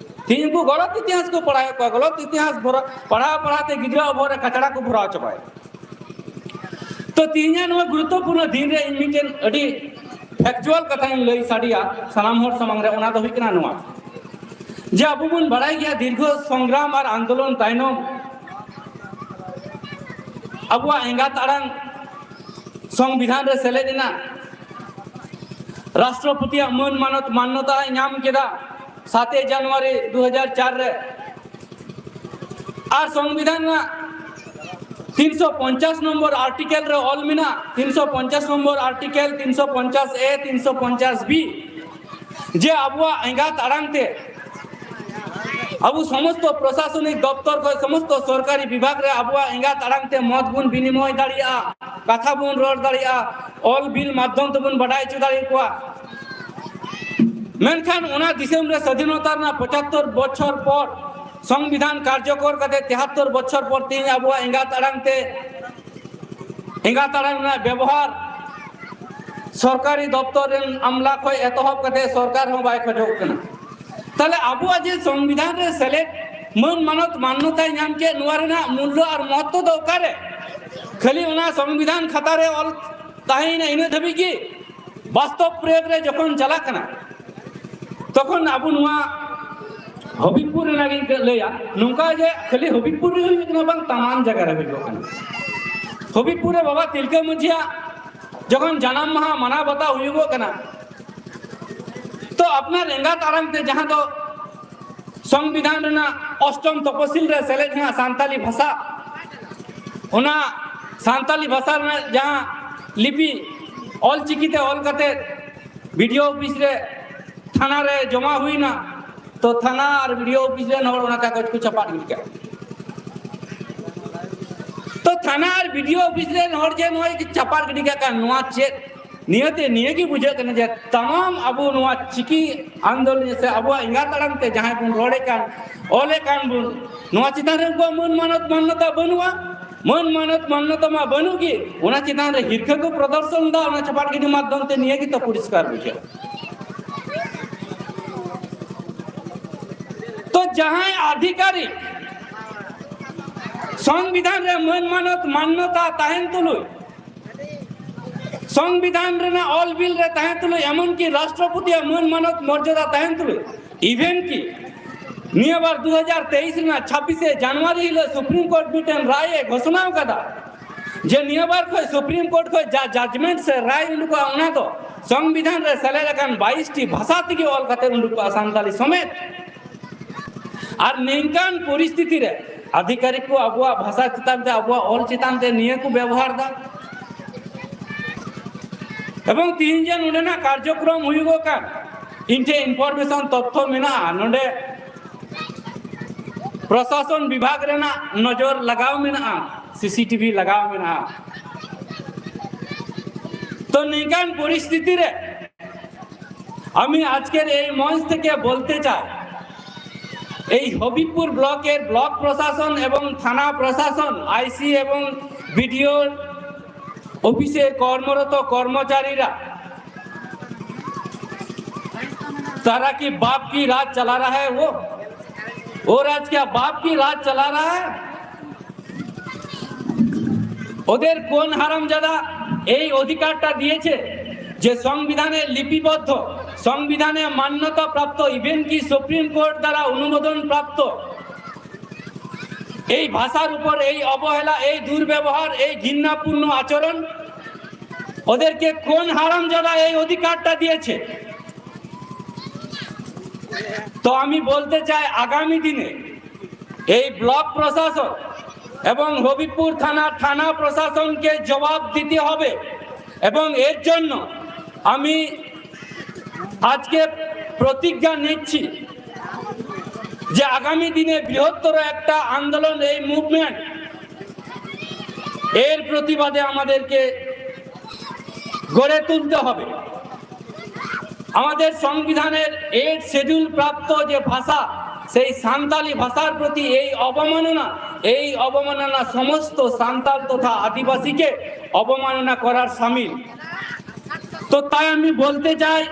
ᱛᱮᱦᱮᱧ ᱩᱱᱠᱩ ᱜᱚᱞᱚᱛ ᱤᱛᱤᱦᱟᱥ ᱠᱚ ᱯᱟᱲᱦᱟᱣᱮᱫ ᱠᱚᱣᱟ, ᱜᱚᱞᱚᱛ ᱤᱛᱤᱦᱟᱥ ᱵᱷᱚᱨᱟ-, ᱯᱟᱲᱦᱟᱣ ᱯᱟᱲᱦᱟᱣ ᱛᱮ ᱜᱤᱫᱽᱨᱟᱹ ᱵᱚᱦᱚᱜ ᱨᱮ ᱠᱟᱪᱲᱟ ᱠᱚ ᱵᱷᱚᱨᱟᱣ ᱪᱟᱵᱟᱭᱮᱫ᱾ ᱛᱚ ᱛᱮᱦᱮᱧᱟᱜ ᱱᱚᱣᱟ ᱜᱩᱨᱩᱛᱛᱚᱯᱩᱨᱱᱚ ᱫᱤᱱ ᱨᱮ ᱤᱧ ᱢᱤᱫᱴᱮᱱ ᱟᱹᱰᱤ ᱯᱷᱮᱠᱪᱩᱣᱟᱞ ᱠᱟᱛᱷᱟᱧ ᱞᱟᱹᱭ ᱥᱟᱰᱮᱭᱟ ᱥᱟᱱᱟᱢ ᱦᱚᱲ ᱥᱟᱢᱟᱝ ᱨᱮ, ᱚᱱᱟ ᱫᱚ ᱦᱩᱭᱩᱜ ᱠᱟᱱᱟ ᱱᱚᱣᱟ, ᱡᱮ ᱟᱵᱚ ᱵᱚᱱ ᱵᱟᱲᱟᱭ ᱜᱮᱭᱟ ᱫᱤᱨᱜᱷᱚ ᱥᱚᱝᱜᱨᱟᱢ ᱟᱨ ᱟᱱᱫᱳᱞᱚᱱ ᱛᱟᱭᱱᱚᱢ ᱟᱵᱚᱣᱟᱜ ᱮᱸᱜᱟᱛ ᱟᱲᱟᱝ ᱥᱚᱝᱵᱤᱫᱷᱟᱱ ᱨᱮ ᱥᱮᱞᱮᱫ ᱮᱱᱟ, ᱨᱟᱥᱴᱨᱚᱯᱚᱛᱤᱭᱟᱜ ᱢᱟᱹᱱ ᱢᱟᱱᱚᱛ ᱢᱟᱱᱱᱚᱛᱟᱭ ᱧᱟᱢ ᱠᱮᱫᱟ ᱥᱟᱛᱮᱭ ᱡᱟᱱᱩᱣᱟᱨᱤ ᱫᱩ ᱦᱟᱡᱟᱨ ᱪᱟᱨ ᱨᱮ᱾ ᱟᱨ ᱥᱚᱝᱵᱤᱫᱷᱟᱱ ᱨᱮᱱᱟᱜ ᱛᱤᱱᱥᱚ ᱯᱚᱧᱪᱟᱥ ᱱᱚᱢᱵᱚᱨ ᱟᱨᱴᱤᱠᱮᱞ ᱨᱮ ᱚᱞ ᱢᱮᱱᱟᱜᱼᱟ, ᱛᱤᱱᱥᱚ ᱯᱚᱧᱪᱟᱥ ᱱᱚᱢᱵᱚᱨ ᱟᱨᱴᱤᱠᱮᱞ, ᱛᱤᱱᱥᱚ ᱯᱚᱧᱪᱟᱥ ᱮ, ᱛᱤᱱᱥᱚ ᱯᱚᱧᱪᱟᱥ ᱵᱤ, ᱡᱮ ᱟᱵᱚᱣᱟᱜ ᱮᱸᱜᱟᱛ ᱟᱲᱟᱝ ᱛᱮ ᱟᱵᱚ ᱥᱚᱢᱚᱥᱛᱚ ᱯᱨᱚᱥᱟᱥᱚᱱᱤᱠ ᱫᱚᱯᱛᱚᱨ ᱠᱷᱚᱱ, ᱥᱚᱢᱚᱥᱛᱚ ᱥᱚᱨᱠᱟᱨᱤ ᱵᱤᱵᱷᱟᱜᱽ ᱨᱮ ᱟᱵᱚᱣᱟᱜ ᱮᱸᱜᱟᱛ ᱟᱲᱟᱝ ᱛᱮ ᱢᱚᱛ ᱵᱚᱱ ᱵᱤᱱᱤᱢᱚᱭ ᱫᱟᱲᱮᱭᱟᱜᱼᱟ, ᱠᱟᱛᱷᱟ ᱵᱚᱱ ᱨᱚᱲ ᱫᱟᱲᱮᱭᱟᱜᱼᱟ, ᱚᱞ ᱵᱤᱞ ᱢᱟᱫᱽᱫᱷᱚᱢ ᱛᱮᱵᱚᱱ ᱵᱟᱰᱟᱭ ᱦᱚᱪᱚ ᱫᱟᱲᱮᱭᱟᱠᱚᱣᱟ᱾ ᱢᱮᱱᱠᱷᱟᱱ ᱚᱱᱟ ᱫᱤᱥᱚᱢ ᱨᱮ ᱥᱟᱫᱷᱤᱱᱚᱛᱟ ᱨᱮᱱᱟᱜ ᱯᱚᱸᱪᱟᱛᱛᱳᱨ ᱵᱚᱪᱷᱚᱨ ᱯᱚᱨ, ᱥᱚᱝᱵᱤᱫᱷᱟᱱ ᱠᱟᱨᱡᱚᱠᱚᱨ ᱠᱟᱛᱮ ᱛᱮᱦᱟᱛᱛᱳᱨ ᱵᱚᱪᱷᱚᱨ ᱯᱚᱨ, ᱛᱮᱦᱮᱧ ᱟᱵᱚᱣᱟᱜ ᱮᱸᱜᱟᱛ ᱟᱲᱟᱝ ᱛᱮ, ᱮᱸᱜᱟᱛ ᱟᱲᱟᱝ ᱨᱮᱱᱟᱜ ᱵᱮᱵᱚᱦᱟᱨ ᱥᱚᱨᱠᱟᱨᱤ ᱫᱚᱯᱛᱚᱨ ᱨᱮᱱ ᱟᱢᱞᱟ ᱠᱷᱚᱱ ᱮᱛᱚᱦᱚᱵ ᱠᱟᱛᱮ ᱥᱚᱨᱠᱟᱨ ᱦᱚᱸ ᱵᱟᱭ ᱠᱷᱚᱡᱚᱜ ᱠᱟᱱᱟ᱾ ᱛᱟᱦᱞᱮ ᱟᱵᱚᱣᱟᱜ ᱡᱮ ᱥᱚᱝᱵᱤᱫᱷᱟᱱ ᱨᱮ ᱥᱮᱞᱮᱫ ᱢᱟᱹᱱ ᱢᱟᱱᱚᱛ ᱢᱟᱱᱱᱚᱛᱟᱭ ᱧᱟᱢ ᱠᱮᱫ, ᱱᱚᱣᱟ ᱨᱮᱱᱟᱜ ᱢᱩᱞᱞᱚ ᱟᱨ ᱢᱚᱦᱚᱛᱛᱚ ᱫᱚ ᱚᱠᱟᱨᱮ? ᱠᱷᱟᱹᱞᱤ ᱚᱱᱟ ᱥᱚᱝᱵᱤᱫᱷᱟᱱ ᱠᱷᱟᱛᱟ ᱨᱮ ᱚᱞ ᱛᱟᱦᱮᱸᱭᱮᱱᱟ ᱤᱱᱟᱹ ᱫᱷᱟᱹᱵᱤᱡ ᱜᱮ? ᱵᱟᱥᱛᱚᱵ ᱯᱨᱚᱭᱳᱜᱽ ᱨᱮ ᱡᱚᱠᱷᱚᱱ ᱪᱟᱞᱟᱜ ᱠᱟᱱᱟ, ᱛᱚᱠᱷᱚᱱ ᱟᱵᱚ ᱱᱚᱣᱟ ᱦᱚᱵᱤᱵᱽᱯᱩᱨ ᱨᱮᱱᱟᱜ ᱜᱤᱧ ᱞᱟᱹᱭᱟ, ᱱᱚᱝᱠᱟ ᱡᱮ ᱠᱷᱟᱹᱞᱤ ᱦᱚᱵᱤᱵᱽᱯᱩᱨ ᱨᱮ ᱦᱩᱭᱩᱜ ᱠᱟᱱᱟ, ᱵᱟᱝ, ᱛᱟᱢᱟᱢ ᱡᱟᱭᱜᱟ ᱨᱮ ᱦᱩᱭᱩᱜ ᱠᱟᱱᱟ᱾ ᱦᱚᱵᱤᱵᱽᱯᱩᱨ ᱨᱮ ᱵᱟᱵᱟ ᱛᱤᱞᱠᱟᱹ ᱢᱟᱹᱡᱷᱤᱭᱟᱜ ᱡᱚᱠᱷᱚᱱ ᱡᱟᱱᱟᱢ ᱢᱟᱦᱟ ᱢᱟᱱᱟᱣ ᱵᱟᱛᱟᱣ ᱦᱩᱭᱩᱜᱚᱜ ᱠᱟᱱᱟ, ᱛᱚ ᱟᱯᱱᱟᱨ ᱮᱸᱜᱟᱛ ᱟᱲᱟᱝ ᱛᱮ, ᱡᱟᱦᱟᱸ ᱫᱚ ᱥᱚᱝᱵᱤᱫᱷᱟᱱ ᱨᱮᱱᱟᱜ ᱚᱥᱴᱚᱢ ᱛᱚᱯᱚᱥᱤᱞ ᱨᱮ ᱥᱮᱞᱮᱫ ᱦᱮᱱᱟᱜ ᱥᱟᱱᱛᱟᱞᱤ ᱵᱷᱟᱥᱟ, ᱚᱱᱟ ᱥᱟᱱᱛᱟᱞᱤ ᱵᱷᱟᱥᱟ ᱨᱮᱱᱟᱜ ᱡᱟᱦᱟᱸ ᱞᱤᱯᱤ ᱚᱞ ᱪᱤᱠᱤ ᱛᱮ ᱚᱞ ᱠᱟᱛᱮ ᱵᱤᱰᱤᱳ ᱚᱯᱷᱤᱥ ᱨᱮ, ᱛᱷᱟᱱᱟ ᱨᱮ ᱡᱚᱢᱟ ᱦᱩᱭᱱᱟ, ᱛᱚ ᱛᱷᱟᱱᱟ ᱟᱨ ᱵᱤᱰᱤᱳ ᱚᱯᱷᱤᱥ ᱨᱮᱱ ᱦᱚᱲ ᱚᱱᱟ ᱠᱟᱜᱚᱡᱽ ᱠᱚ ᱪᱟᱯᱟᱫ ᱜᱤᱰᱤ ᱠᱟᱜ᱾ ᱛᱚ ᱛᱷᱟᱱᱟ ᱟᱨ ᱵᱤᱰᱤᱳ ᱚᱯᱷᱤᱥ ᱨᱮᱱ ᱦᱚᱲ ᱡᱮ ᱱᱚᱜᱼᱚᱭ ᱪᱟᱯᱟᱫ ᱜᱤᱰᱤ ᱠᱟᱜ ᱠᱟᱱ, ᱱᱚᱣᱟ ᱪᱮᱫ ᱱᱤᱭᱟᱹᱛᱮ ᱱᱤᱭᱟᱹ ᱜᱮ ᱵᱩᱡᱷᱟᱹᱜ ᱠᱟᱱᱟ ᱡᱮ ᱛᱟᱢᱟᱢ ᱟᱵᱚ ᱱᱚᱣᱟ ᱪᱤᱠᱤ ᱟᱱᱫᱳᱞᱚᱱ ᱥᱮ ᱟᱵᱚᱣᱟᱜ ᱮᱸᱜᱟᱛ ᱟᱲᱟᱝ ᱛᱮ ᱡᱟᱦᱟᱸᱭ ᱵᱚᱱ ᱨᱚᱲᱮᱫ ᱠᱟᱱ, ᱚᱞᱮᱫ ᱠᱟᱱ ᱵᱚᱱ, ᱱᱚᱣᱟ ᱪᱮᱛᱟᱱ ᱨᱮ ᱩᱱᱠᱩᱣᱟᱜ ᱢᱟᱹᱱ ᱢᱟᱱᱚᱛ ᱢᱟᱱᱱᱚᱛᱟ ᱵᱟᱹᱱᱩᱜᱼᱟ᱾ ᱢᱟᱹᱱ ᱢᱟᱱᱚᱛ ᱢᱟᱱᱱᱚᱛᱟ ᱢᱟ ᱵᱟᱹᱱᱩᱜ ᱜᱮ, ᱚᱱᱟ ᱪᱮᱛᱟᱱ ᱨᱮ ᱦᱤᱨᱠᱷᱟᱹ ᱠᱚ ᱯᱨᱚᱫᱚᱨᱥᱚᱱ ᱮᱫᱟ, ᱚᱱᱟ ᱪᱟᱯᱟᱫ ᱜᱤᱰᱤ ᱢᱟᱫᱽᱫᱷᱚᱢ ᱛᱮ ᱱᱤᱭᱟᱹ ᱜᱮ ᱛᱚ ᱯᱚᱨᱤᱥᱠᱟᱨ ᱵᱩᱡᱷᱟᱹᱜᱼᱟ᱾ ᱛᱚ ᱡᱟᱦᱟᱸᱭ ᱟᱫᱷᱤᱠᱟᱨᱤᱠ ᱥᱚᱝᱵᱤᱫᱷᱟᱱ ᱨᱮ ᱢᱟᱹᱱ ᱢᱟᱱᱚᱛ ᱢᱟᱱᱱᱚᱛᱟ ᱛᱟᱦᱮᱱ ᱛᱩᱞᱩᱡ, ᱥᱚᱝᱵᱤᱫᱷᱟᱱ ᱨᱮᱱᱟᱜ ᱚᱞ ᱵᱤᱞ ᱨᱮ ᱛᱟᱦᱮᱸ ᱛᱩᱞᱩᱡ, ᱮᱢᱚᱱ ᱠᱤ ᱨᱟᱥᱴᱨᱚᱯᱚᱛᱤᱭᱟᱜ ᱢᱟᱹᱱ ᱢᱟᱱᱚᱛ ᱢᱚᱨᱡᱟᱫᱟ ᱛᱟᱦᱮᱸ ᱛᱩᱞᱩᱡ, even ᱠᱤ ᱱᱤᱭᱟᱹ ᱵᱟᱨ ᱫᱩ ᱦᱟᱡᱟᱨ ᱛᱮᱭᱤᱥ ᱨᱮᱱᱟᱜ ᱪᱷᱟᱵᱵᱤᱥᱮ ᱡᱟᱱᱩᱣᱟᱨᱤ ᱦᱤᱞᱳᱜ ᱥᱩᱯᱨᱤᱢ ᱠᱳᱨᱴ ᱢᱤᱫᱴᱮᱱ ᱨᱟᱭ ᱮ ᱜᱷᱳᱥᱚᱱᱟ ᱟᱠᱟᱫᱟ ᱡᱮ ᱱᱤᱭᱟᱹ ᱵᱟᱨ ᱠᱷᱚᱱ ᱥᱩᱯᱨᱤᱢ ᱠᱳᱨᱴ ᱠᱷᱚᱱ ᱡᱟ ᱡᱟᱡᱢᱮᱱᱴ ᱥᱮ ᱨᱟᱭ ᱩᱰᱩᱠᱚᱜᱼᱟ, ᱚᱱᱟ ᱫᱚ ᱥᱚᱝᱵᱤᱫᱷᱟᱱ ᱨᱮ ᱥᱮᱞᱮᱫ ᱟᱠᱟᱱ ᱵᱟᱭᱤᱥ ᱴᱤ ᱵᱷᱟᱥᱟ ᱛᱮᱜᱮ ᱚᱞ ᱠᱟᱛᱮ ᱩᱰᱩᱠᱚᱜᱼᱟ, ᱥᱟᱱᱛᱟᱲᱤ ᱥᱚᱢᱮᱛ᱾ ᱟᱨ ᱱᱤᱝᱠᱟᱱ ᱯᱚᱨᱤᱥᱛᱷᱤᱛᱤ ᱨᱮ ᱟᱫᱷᱤᱠᱟᱨᱤᱠ ᱠᱚ ᱟᱵᱚᱣᱟᱜ ᱵᱷᱟᱥᱟ ᱪᱮᱛᱟᱱ ᱛᱮ, ᱟᱵᱚᱣᱟᱜ ᱚᱞ ᱪᱮᱛᱟᱱ ᱛᱮ ᱱᱤᱭᱟᱹ ᱠᱚ ᱵᱮᱵᱚᱦᱟᱨ ᱫᱟ᱾ ᱮᱵᱚᱝ ᱛᱤᱦᱤᱧ ᱡᱮ ᱱᱚᱰᱮᱱᱟᱜ ᱠᱟᱨᱡᱚᱠᱨᱚᱢ ᱦᱩᱭᱩᱜᱚᱜ ᱠᱟᱱ, ᱤᱧ ᱴᱷᱮᱱ ᱤᱱᱯᱷᱚᱨᱢᱮᱥᱚᱱ, ᱛᱚᱛᱛᱷᱚ ᱢᱮᱱᱟᱜᱼᱟ, ᱱᱚᱰᱮ ᱯᱨᱚᱥᱟᱥᱚᱱ ᱵᱤᱵᱷᱟᱜᱽ ᱨᱮᱱᱟᱜ ᱱᱚᱡᱚᱨ ᱞᱟᱜᱟᱣ ᱢᱮᱱᱟᱜᱼᱟ, ᱥᱤᱥᱤᱴᱤᱵᱷᱤ ᱞᱟᱜᱟᱣ ᱢᱮᱱᱟᱜᱼᱟ᱾ তো নিকান পরিস্থিতি রে আমি আজকের এই মঞ্চ থেকে বলতে চাই, এই হবিবপুর ব্লকের ব্লক প্রশাসন এবং থানা প্রশাসন, আইসি এবং বিডিও অফিসে কর্মরত কর্মচারীরা, তারা কি বাপ কি রাজ চালা রাহা হ্যায়? ও ও রাজ কি বাপ কি রাজ চালা রাহা হ্যায়? ওদের কোন হারামজাদা এই অধিকারটা দিয়েছে যে সংবিধানে লিপিবদ্ধ, সংবিধানে মান্যতা প্রাপ্ত, ইভেন কি সুপ্রিম কোর্ট দ্বারা অনুমোদন প্রাপ্ত এই ভাষার উপর এই অবহেলা, এই দুর্ব্যবহার, এই ঘৃণাপূর্ণ আচরণ, ওদেরকে কোন হারামজাদা এই অধিকারটা দিয়েছে? তো আমি বলতে চাই, আগামী দিনে এই ব্লক প্রশাসন এবং হবিবপুর থানা, থানা প্রশাসনকে জবাব দিতে হবে। এবং এর জন্য আমি আজকে প্রতিজ্ঞা নিচ্ছি যে আগামী দিনে বৃহত্তর একটা আন্দোলন, এই মুভমেন্ট, এর প্রতিবাদে আমাদেরকে গড়ে তুলতে হবে। আমাদের সংবিধানের এইট শিডিউল প্রাপ্ত যে ভাষা, সেই সান্তালি ভাষার প্রতি এই অবমাননা, এই অবমাননা সমস্ত সান্তাল তথা আদিবাসীকে অবমাননা করার সামিল। তো তাই আমি বলতে চাই,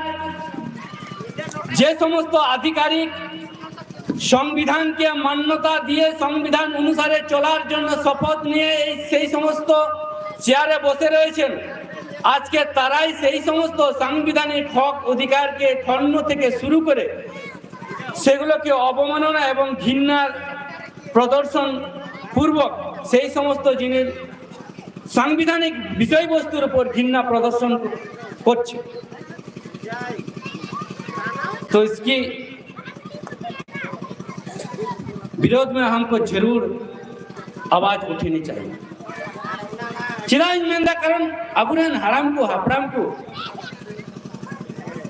যে সমস্ত আধিকারিক সংবিধানকে মান্যতা দিয়ে সংবিধান অনুসারে চলার জন্য শপথ নিয়ে এই সেই সমস্ত চেয়ারে বসে রয়েছেন, আজকে তারাই সেই সমস্ত সাংবিধানিক হক অধিকারকে খর্ব থেকে শুরু করে সেগুলোকে অবমাননা এবং ঘৃণার প্রদর্শন পূর্বক সেই সমস্ত জিনিস, সাংবিধানিক বিষয়বস্তুর উপর ঘৃণা প্রদর্শন করছে। तो इसकी विरोध में हमको जरूर आवाज उठानी चाहिए। ᱪᱮᱫᱟᱜ ᱤᱧ ᱢᱮᱱᱫᱟ? ᱠᱟᱨᱚᱱ ᱟᱵᱚᱨᱮᱱ ᱦᱟᱲᱟᱢ ᱠᱚ, ᱦᱟᱯᱲᱟᱢ ᱠᱚ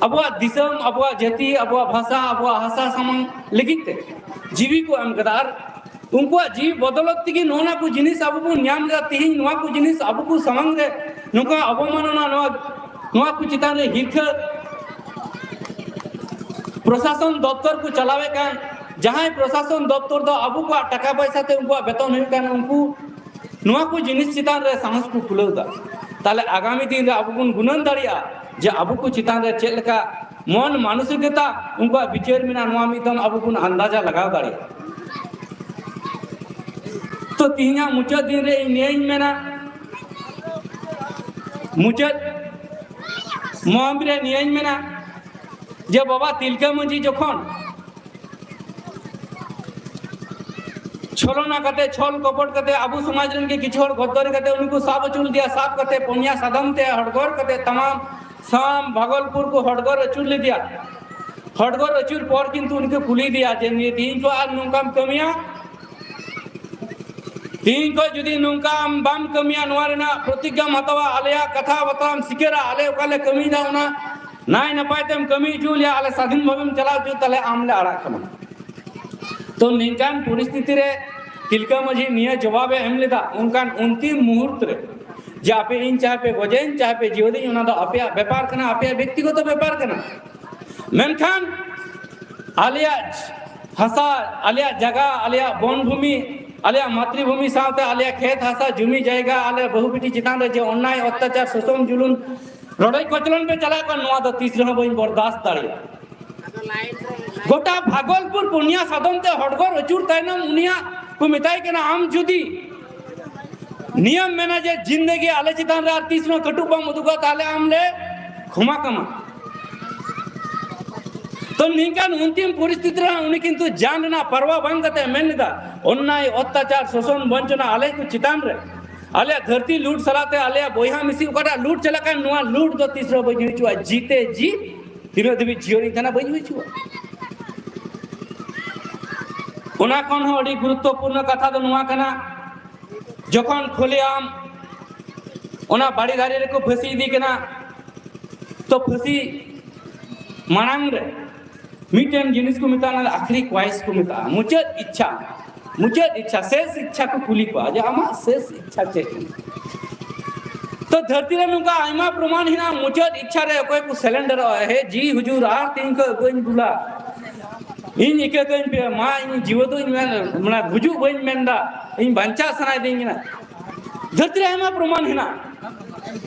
ᱟᱵᱚᱣᱟᱜ ᱫᱤᱥᱚᱢ, ᱟᱵᱚᱣᱟᱜ ᱡᱟᱹᱛᱤ, ᱟᱵᱚᱣᱟᱜ ᱵᱷᱟᱥᱟ, ᱟᱵᱚᱣᱟᱜ ᱦᱟᱥᱟ ᱥᱟᱢᱟᱝ ᱞᱟᱹᱜᱤᱫ ᱛᱮ ᱡᱤᱣᱤ ᱠᱚ ᱮᱢ ᱠᱟᱫᱟ᱾ ᱟᱨ ᱩᱱᱠᱩᱣᱟᱜ ᱡᱤᱣᱤ ᱵᱚᱫᱚᱞᱚᱛ ᱛᱮᱜᱮ ᱱᱚᱜᱼᱚ ᱱᱟ ᱠᱚ ᱡᱤᱱᱤᱥ ᱟᱵᱚ ᱵᱚᱱ ᱧᱟᱢ ᱮᱫᱟ᱾ ᱛᱮᱦᱮᱧ ᱱᱚᱣᱟ ᱠᱚ ᱡᱤᱱᱤᱥ ᱟᱵᱚ ᱠᱚ ᱥᱟᱢᱟᱝ ᱨᱮ ᱱᱚᱝᱠᱟ ᱚᱵᱚᱢᱟᱱᱚᱱᱟ, ᱱᱚᱣᱟ, ᱱᱚᱣᱟ ᱠᱚ ᱪᱮᱛᱟᱱ ᱨᱮ ᱦᱤᱨᱠᱷᱟᱹ, ᱯᱨᱚᱥᱟᱥᱚᱱ ᱫᱚᱯᱛᱚᱨ ᱠᱚ ᱪᱟᱞᱟᱣᱮᱫ ᱠᱟᱱ, ᱡᱟᱦᱟᱸᱭ ᱯᱨᱚᱥᱟᱥᱚᱱ ᱫᱚᱯᱛᱚᱨ ᱫᱚ ᱟᱵᱚ ᱠᱚᱣᱟᱜ ᱴᱟᱠᱟ ᱯᱚᱭᱥᱟ ᱛᱮ ᱩᱱᱠᱩᱣᱟᱜ ᱵᱮᱛᱚᱱ ᱦᱩᱭᱩᱜ ᱠᱟᱱ, ᱩᱱᱠᱩ ᱱᱚᱣᱟ ᱠᱚ ᱡᱤᱱᱤᱥ ᱪᱮᱛᱟᱱ ᱨᱮ ᱥᱟᱦᱚᱥ ᱠᱚ ᱠᱷᱩᱞᱟᱹᱣ ᱮᱫᱟ᱾ ᱛᱟᱦᱞᱮ ᱟᱜᱟᱢᱤ ᱫᱤᱱ ᱨᱮ ᱟᱵᱚ ᱵᱚᱱ ᱜᱩᱱᱟᱹᱱ ᱫᱟᱲᱮᱭᱟᱜᱼᱟ ᱡᱮ ᱟᱵᱚ ᱠᱚ ᱪᱮᱛᱟᱱ ᱨᱮ ᱪᱮᱫ ᱞᱮᱠᱟ ᱢᱚᱱ ᱢᱟᱱᱚᱥᱤᱠᱚᱛᱟ ᱩᱱᱠᱩᱣᱟᱜ ᱵᱤᱪᱟᱹᱨ ᱢᱮᱱᱟᱜᱼᱟ, ᱱᱚᱣᱟ ᱢᱤᱫ ᱫᱚᱢ ᱟᱵᱚ ᱵᱚᱱ ᱟᱱᱫᱟᱡᱟ ᱞᱟᱜᱟᱣ ᱫᱟᱲᱮᱭᱟᱜᱼᱟ᱾ ᱛᱚ, ᱛᱤᱦᱤᱧᱟᱜ ᱢᱩᱪᱟᱹᱫ ᱫᱤᱱ ᱨᱮ ᱤᱧ ᱱᱤᱭᱟᱹᱧ ᱢᱮᱱᱟ, ᱢᱩᱪᱟᱹᱫ ᱢᱚᱦᱟᱢ ᱨᱮ ᱱᱤᱭᱟᱹᱧ ᱢᱮᱱᱟ ᱡᱮ ᱵᱟᱵᱟ ᱛᱤᱞᱠᱟᱹ ᱢᱟᱹᱡᱷᱤ ᱡᱚᱠᱷᱚᱱ ᱪᱷᱚᱞᱚᱱᱟ ᱠᱟᱛᱮ, ᱪᱷᱚᱞ ᱠᱚᱯᱚᱴ ᱠᱟᱛᱮ, ᱟᱵᱚ ᱥᱚᱢᱟᱡᱽ ᱨᱮᱱ ᱜᱮ ᱠᱤᱪᱷᱩ ᱦᱚᱲ ᱜᱚᱫᱫᱚᱨᱤ ᱠᱟᱛᱮ ᱩᱱᱤ ᱠᱚ ᱥᱟᱵ ᱟᱹᱪᱩᱨ ᱞᱮᱫᱮᱭᱟ, ᱥᱟᱵ ᱠᱟᱛᱮ ᱯᱩᱱᱭᱟ ᱥᱟᱫᱚᱢ ᱛᱮ ᱦᱚᱲᱜᱚᱨ ᱠᱟᱛᱮ ᱛᱟᱢᱟᱢ ᱥᱟᱢ ᱵᱷᱟᱜᱚᱞᱯᱩᱨ ᱠᱚ ᱦᱚᱲᱜᱚᱨ ᱟᱹᱪᱩᱨ ᱞᱮᱫᱮᱭᱟ᱾ ᱦᱚᱲᱜᱚᱨ ᱟᱹᱪᱩᱨ ᱯᱚᱨ ᱠᱤᱱᱛᱩ ᱩᱱᱤ ᱠᱚ ᱠᱩᱞᱤ ᱫᱮᱭᱟ ᱡᱮ, "ᱱᱤᱭᱟᱹ ᱛᱤᱦᱤᱧ ᱠᱷᱚᱱ ᱟᱨ ᱱᱚᱝᱠᱟᱢ ᱠᱟᱹᱢᱤᱭᱟ? ᱛᱤᱦᱤᱧ ᱠᱷᱚᱱ ᱡᱩᱫᱤ ᱱᱚᱝᱠᱟ ᱟᱢ ᱵᱟᱢ ᱠᱟᱹᱢᱤᱭᱟ, ᱱᱚᱣᱟ ᱨᱮᱱᱟᱜ ᱯᱨᱚᱛᱤᱜᱽᱜᱟᱢ ᱦᱟᱛᱟᱣᱟ, ᱟᱞᱮᱭᱟᱜ ᱠᱟᱛᱷᱟ ᱵᱟᱛᱟᱣᱟᱢ ᱥᱤᱠᱟᱹᱨᱟ, ᱟᱞᱮ ᱚᱠᱟ ᱞᱮ ᱠᱟᱹᱢᱤᱭᱮᱫᱟ ᱚᱱᱟ ᱱᱟᱭ ᱱᱟᱯᱟᱭ ᱛᱮᱢ ᱠᱟᱹᱢᱤ ᱦᱚᱪᱚ ᱞᱮᱭᱟ, ᱟᱞᱮ ᱥᱟᱫᱷᱤᱱ ᱵᱷᱟᱵᱮᱢ ᱪᱟᱞᱟᱣ ᱦᱚᱪᱚ, ᱛᱟᱦᱞᱮ ᱟᱢ ᱞᱮ ᱟᱲᱟᱜ ᱠᱟᱢᱟ᱾" ᱛᱚ, ᱱᱤᱝᱠᱟᱱ ᱯᱚᱨᱤᱥᱛᱷᱤᱛᱤ ᱨᱮ ᱛᱤᱞᱠᱟᱹ ᱢᱟᱹᱡᱷᱤ ᱱᱤᱭᱟᱹ ᱡᱚᱵᱟᱵᱮ ᱮᱢ ᱞᱮᱫᱟ ᱚᱱᱠᱟᱱ ᱚᱱᱛᱤᱢ ᱢᱩᱦᱩᱨᱛ ᱨᱮ, ᱡᱮ ᱟᱯᱮ ᱤᱧ ᱪᱟᱦᱮ ᱯᱮ ᱜᱚᱡᱮᱧ, ᱪᱟᱦᱮ ᱯᱮ ᱡᱤᱣᱮᱫᱤᱧ, ᱚᱱᱟ ᱫᱚ ᱟᱯᱮᱭᱟᱜ ᱵᱮᱯᱟᱨ ᱠᱟᱱᱟ, ᱟᱯᱮᱭᱟᱜ ᱵᱮᱠᱛᱤᱜᱚᱛᱚ ᱵᱮᱯᱟᱨ ᱠᱟᱱᱟ᱾ ᱢᱮᱱᱠᱷᱟᱱ ᱟᱞᱮᱭᱟᱜ ᱦᱟᱥᱟ, ᱟᱞᱮᱭᱟᱜ ᱡᱟᱭᱜᱟ, ᱟᱞᱮᱭᱟᱜ ᱵᱚᱱ ᱵᱷᱩᱢᱤ, ᱟᱞᱮᱭᱟᱜ ᱢᱟᱛᱨᱤ ᱵᱷᱩᱢᱤ ᱥᱟᱶᱛᱮ ᱟᱞᱮᱭᱟᱜ ᱠᱷᱮᱛ ᱦᱟᱥᱟ, ᱡᱩᱢᱤ ᱡᱟᱭᱜᱟ, ᱟᱞᱮ ᱵᱟᱹᱦᱩ ᱵᱤᱴᱤ ᱪᱮᱛᱟᱱ ᱨᱮ ᱡᱮ ᱚᱱᱱᱟᱭ, ᱚᱛᱛᱟᱪᱟᱨ, ᱥᱳᱥᱚᱱ, ᱡᱩᱞᱩᱢ, ᱨᱚᱰᱚᱡ ᱠᱚᱪᱞᱚᱱ ᱯᱮ ᱪᱟᱞᱟᱣ ᱠᱟᱱ, ᱱᱚᱣᱟ ᱫᱚ ᱛᱤᱥ ᱨᱮᱦᱚᱸ ᱵᱟᱹᱧ ᱵᱚᱨᱫᱟᱥᱛ ᱫᱟᱲᱮᱭᱟᱜᱼᱟ᱾ ᱜᱚᱴᱟ ᱵᱷᱟᱜᱚᱞᱯᱩᱨ ᱯᱩᱱᱭᱟ ᱥᱟᱫᱚᱢ ᱛᱮ ᱦᱚᱲᱜᱚᱨ ᱟᱹᱪᱩᱨ ᱛᱟᱭᱱᱚᱢ ᱩᱱᱤᱭᱟᱜ ᱠᱚ ᱢᱮᱛᱟᱭ ᱠᱟᱱᱟ, "ᱟᱢ ᱡᱩᱫᱤ ᱱᱤᱭᱟᱹᱢ ᱢᱮᱱᱟ ᱡᱮ ᱡᱤᱱᱫᱮᱜᱤ ᱟᱞᱮ ᱪᱮᱛᱟᱱ ᱨᱮ ᱟᱨ ᱛᱤᱥ ᱨᱮᱦᱚᱸ ᱠᱟᱹᱴᱩᱵ ᱵᱟᱢ ᱩᱫᱩᱜᱟ, ᱛᱟᱦᱞᱮ ᱟᱢ ᱞᱮ ᱠᱷᱚᱢᱟ ᱠᱟᱢᱟ᱾" ᱛᱚ, ᱱᱤᱝᱠᱟᱱ ᱚᱱᱛᱤᱢ ᱯᱚᱨᱤᱥᱛᱷᱤᱛᱤ ᱨᱮ ᱩᱱᱤ ᱠᱤᱱᱛᱩ ᱡᱟᱱ ᱨᱮᱱᱟᱜ ᱯᱟᱨᱣᱟ ᱵᱟᱝ ᱠᱟᱛᱮ ᱢᱮᱱ ᱞᱮᱫᱟ, "ᱚᱱᱱᱟᱭ, ᱚᱛᱛᱟᱪᱟᱨ, ᱥᱳᱥᱚᱱ, ᱵᱚᱧᱪᱚᱱᱟ ᱟᱞᱮ ᱠᱚ ᱪᱮᱛᱟᱱ ᱨᱮ, ᱟᱞᱮᱭᱟᱜ ᱫᱷᱟᱹᱨᱛᱤ ᱞᱩᱴ ᱥᱟᱞᱟᱛᱮ ᱟᱞᱮᱭᱟᱜ ᱵᱚᱭᱦᱟ ᱢᱤᱥᱤ ᱚᱠᱟᱴᱟᱜ ᱞᱩᱴ ᱪᱟᱞᱟᱜ ᱠᱟᱱ, ᱱᱚᱣᱟ ᱞᱩᱴ ᱫᱚ ᱛᱤᱥ ᱨᱮᱦᱚᱸ ᱵᱟᱹᱧ ᱦᱩᱭ ᱦᱚᱪᱚᱣᱟᱜᱼᱟ, ᱡᱤᱛᱮ ᱡᱤ, ᱛᱤᱱᱟᱹᱜ ᱫᱷᱟᱹᱵᱤᱡ ᱡᱤᱭᱚᱱᱤᱧ ᱛᱟᱦᱮᱱᱟ ᱵᱟᱹᱧ ᱦᱩᱭ ᱦᱚᱪᱚᱣᱟᱜᱼᱟ᱾" ᱚᱱᱟ ᱠᱷᱚᱱ ᱦᱚᱸ ᱟᱹᱰᱤ ᱜᱩᱨᱩᱛᱛᱚᱯᱩᱨᱱᱚ ᱠᱟᱛᱷᱟ ᱫᱚ ᱱᱚᱣᱟ ᱠᱟᱱᱟ, ᱡᱚᱠᱷᱚᱱ ᱠᱷᱩᱞᱮᱟᱢ ᱚᱱᱟ ᱵᱟᱲᱮ ᱫᱟᱨᱮ ᱨᱮᱠᱚ ᱯᱷᱟᱹᱥᱤ ᱤᱫᱤ ᱠᱟᱱᱟ, ᱛᱚ ᱯᱷᱟᱹᱥᱤ ᱢᱟᱲᱟᱝ ᱨᱮ ᱢᱤᱫᱴᱮᱱ ᱡᱤᱱᱤᱥ ᱠᱚ ᱢᱮᱛᱟᱜᱼᱟ, ᱚᱱᱟ ᱫᱚ ᱟᱠᱷᱤᱨᱤ ᱠᱚᱭᱮᱥ ᱠᱚ ᱢᱮᱛᱟᱜᱼᱟ, ᱢᱩᱪᱟᱹᱫ ᱤᱪᱪᱷᱟ, ᱢᱩᱪᱟᱹᱫ ᱤᱪᱪᱷᱟ, ᱥᱮᱥ ᱤᱪᱪᱷᱟ ᱠᱚ ᱠᱩᱞᱤ ᱠᱚᱣᱟ ᱡᱮ, "ᱟᱢᱟᱜ ᱥᱮᱥ ᱤᱪᱪᱷᱟ ᱪᱮᱫ ᱠᱟᱱᱟ?" ᱛᱚ ᱫᱷᱟᱹᱨᱛᱤ ᱨᱮ ᱱᱚᱝᱠᱟ ᱟᱭᱢᱟ ᱯᱨᱚᱢᱟᱱ ᱦᱮᱱᱟᱜᱼᱟ, ᱢᱩᱪᱟᱹᱫ ᱤᱪᱪᱷᱟ ᱨᱮ ᱚᱠᱚᱭ ᱠᱚ ᱥᱮᱞᱮᱱᱰᱟᱨᱚᱜᱼᱟ, "ᱦᱮ ᱡᱤ ᱦᱩᱡᱩᱨ, ᱟᱨ ᱛᱤᱱ ᱠᱷᱚᱡ ᱵᱟᱹᱧ ᱵᱩᱞᱟ, ᱤᱧ ᱤᱠᱟᱹ ᱠᱟᱹᱧ ᱯᱮ, ᱢᱟ ᱤᱧ ᱡᱤᱣᱮᱫᱚᱜ ᱤᱧ ᱢᱮᱱ, ᱢᱟᱱᱮ ᱜᱩᱡᱩᱜ ᱵᱟᱹᱧ ᱢᱮᱱᱫᱟ, ᱤᱧ ᱵᱟᱧᱪᱟᱜ ᱥᱟᱱᱟᱭᱮᱫᱤᱧ ᱠᱟᱱᱟ᱾" ᱫᱷᱟᱹᱨᱛᱤ ᱨᱮ ᱟᱭᱢᱟ ᱯᱨᱚᱢᱟᱱ ᱦᱮᱱᱟᱜᱼᱟ᱾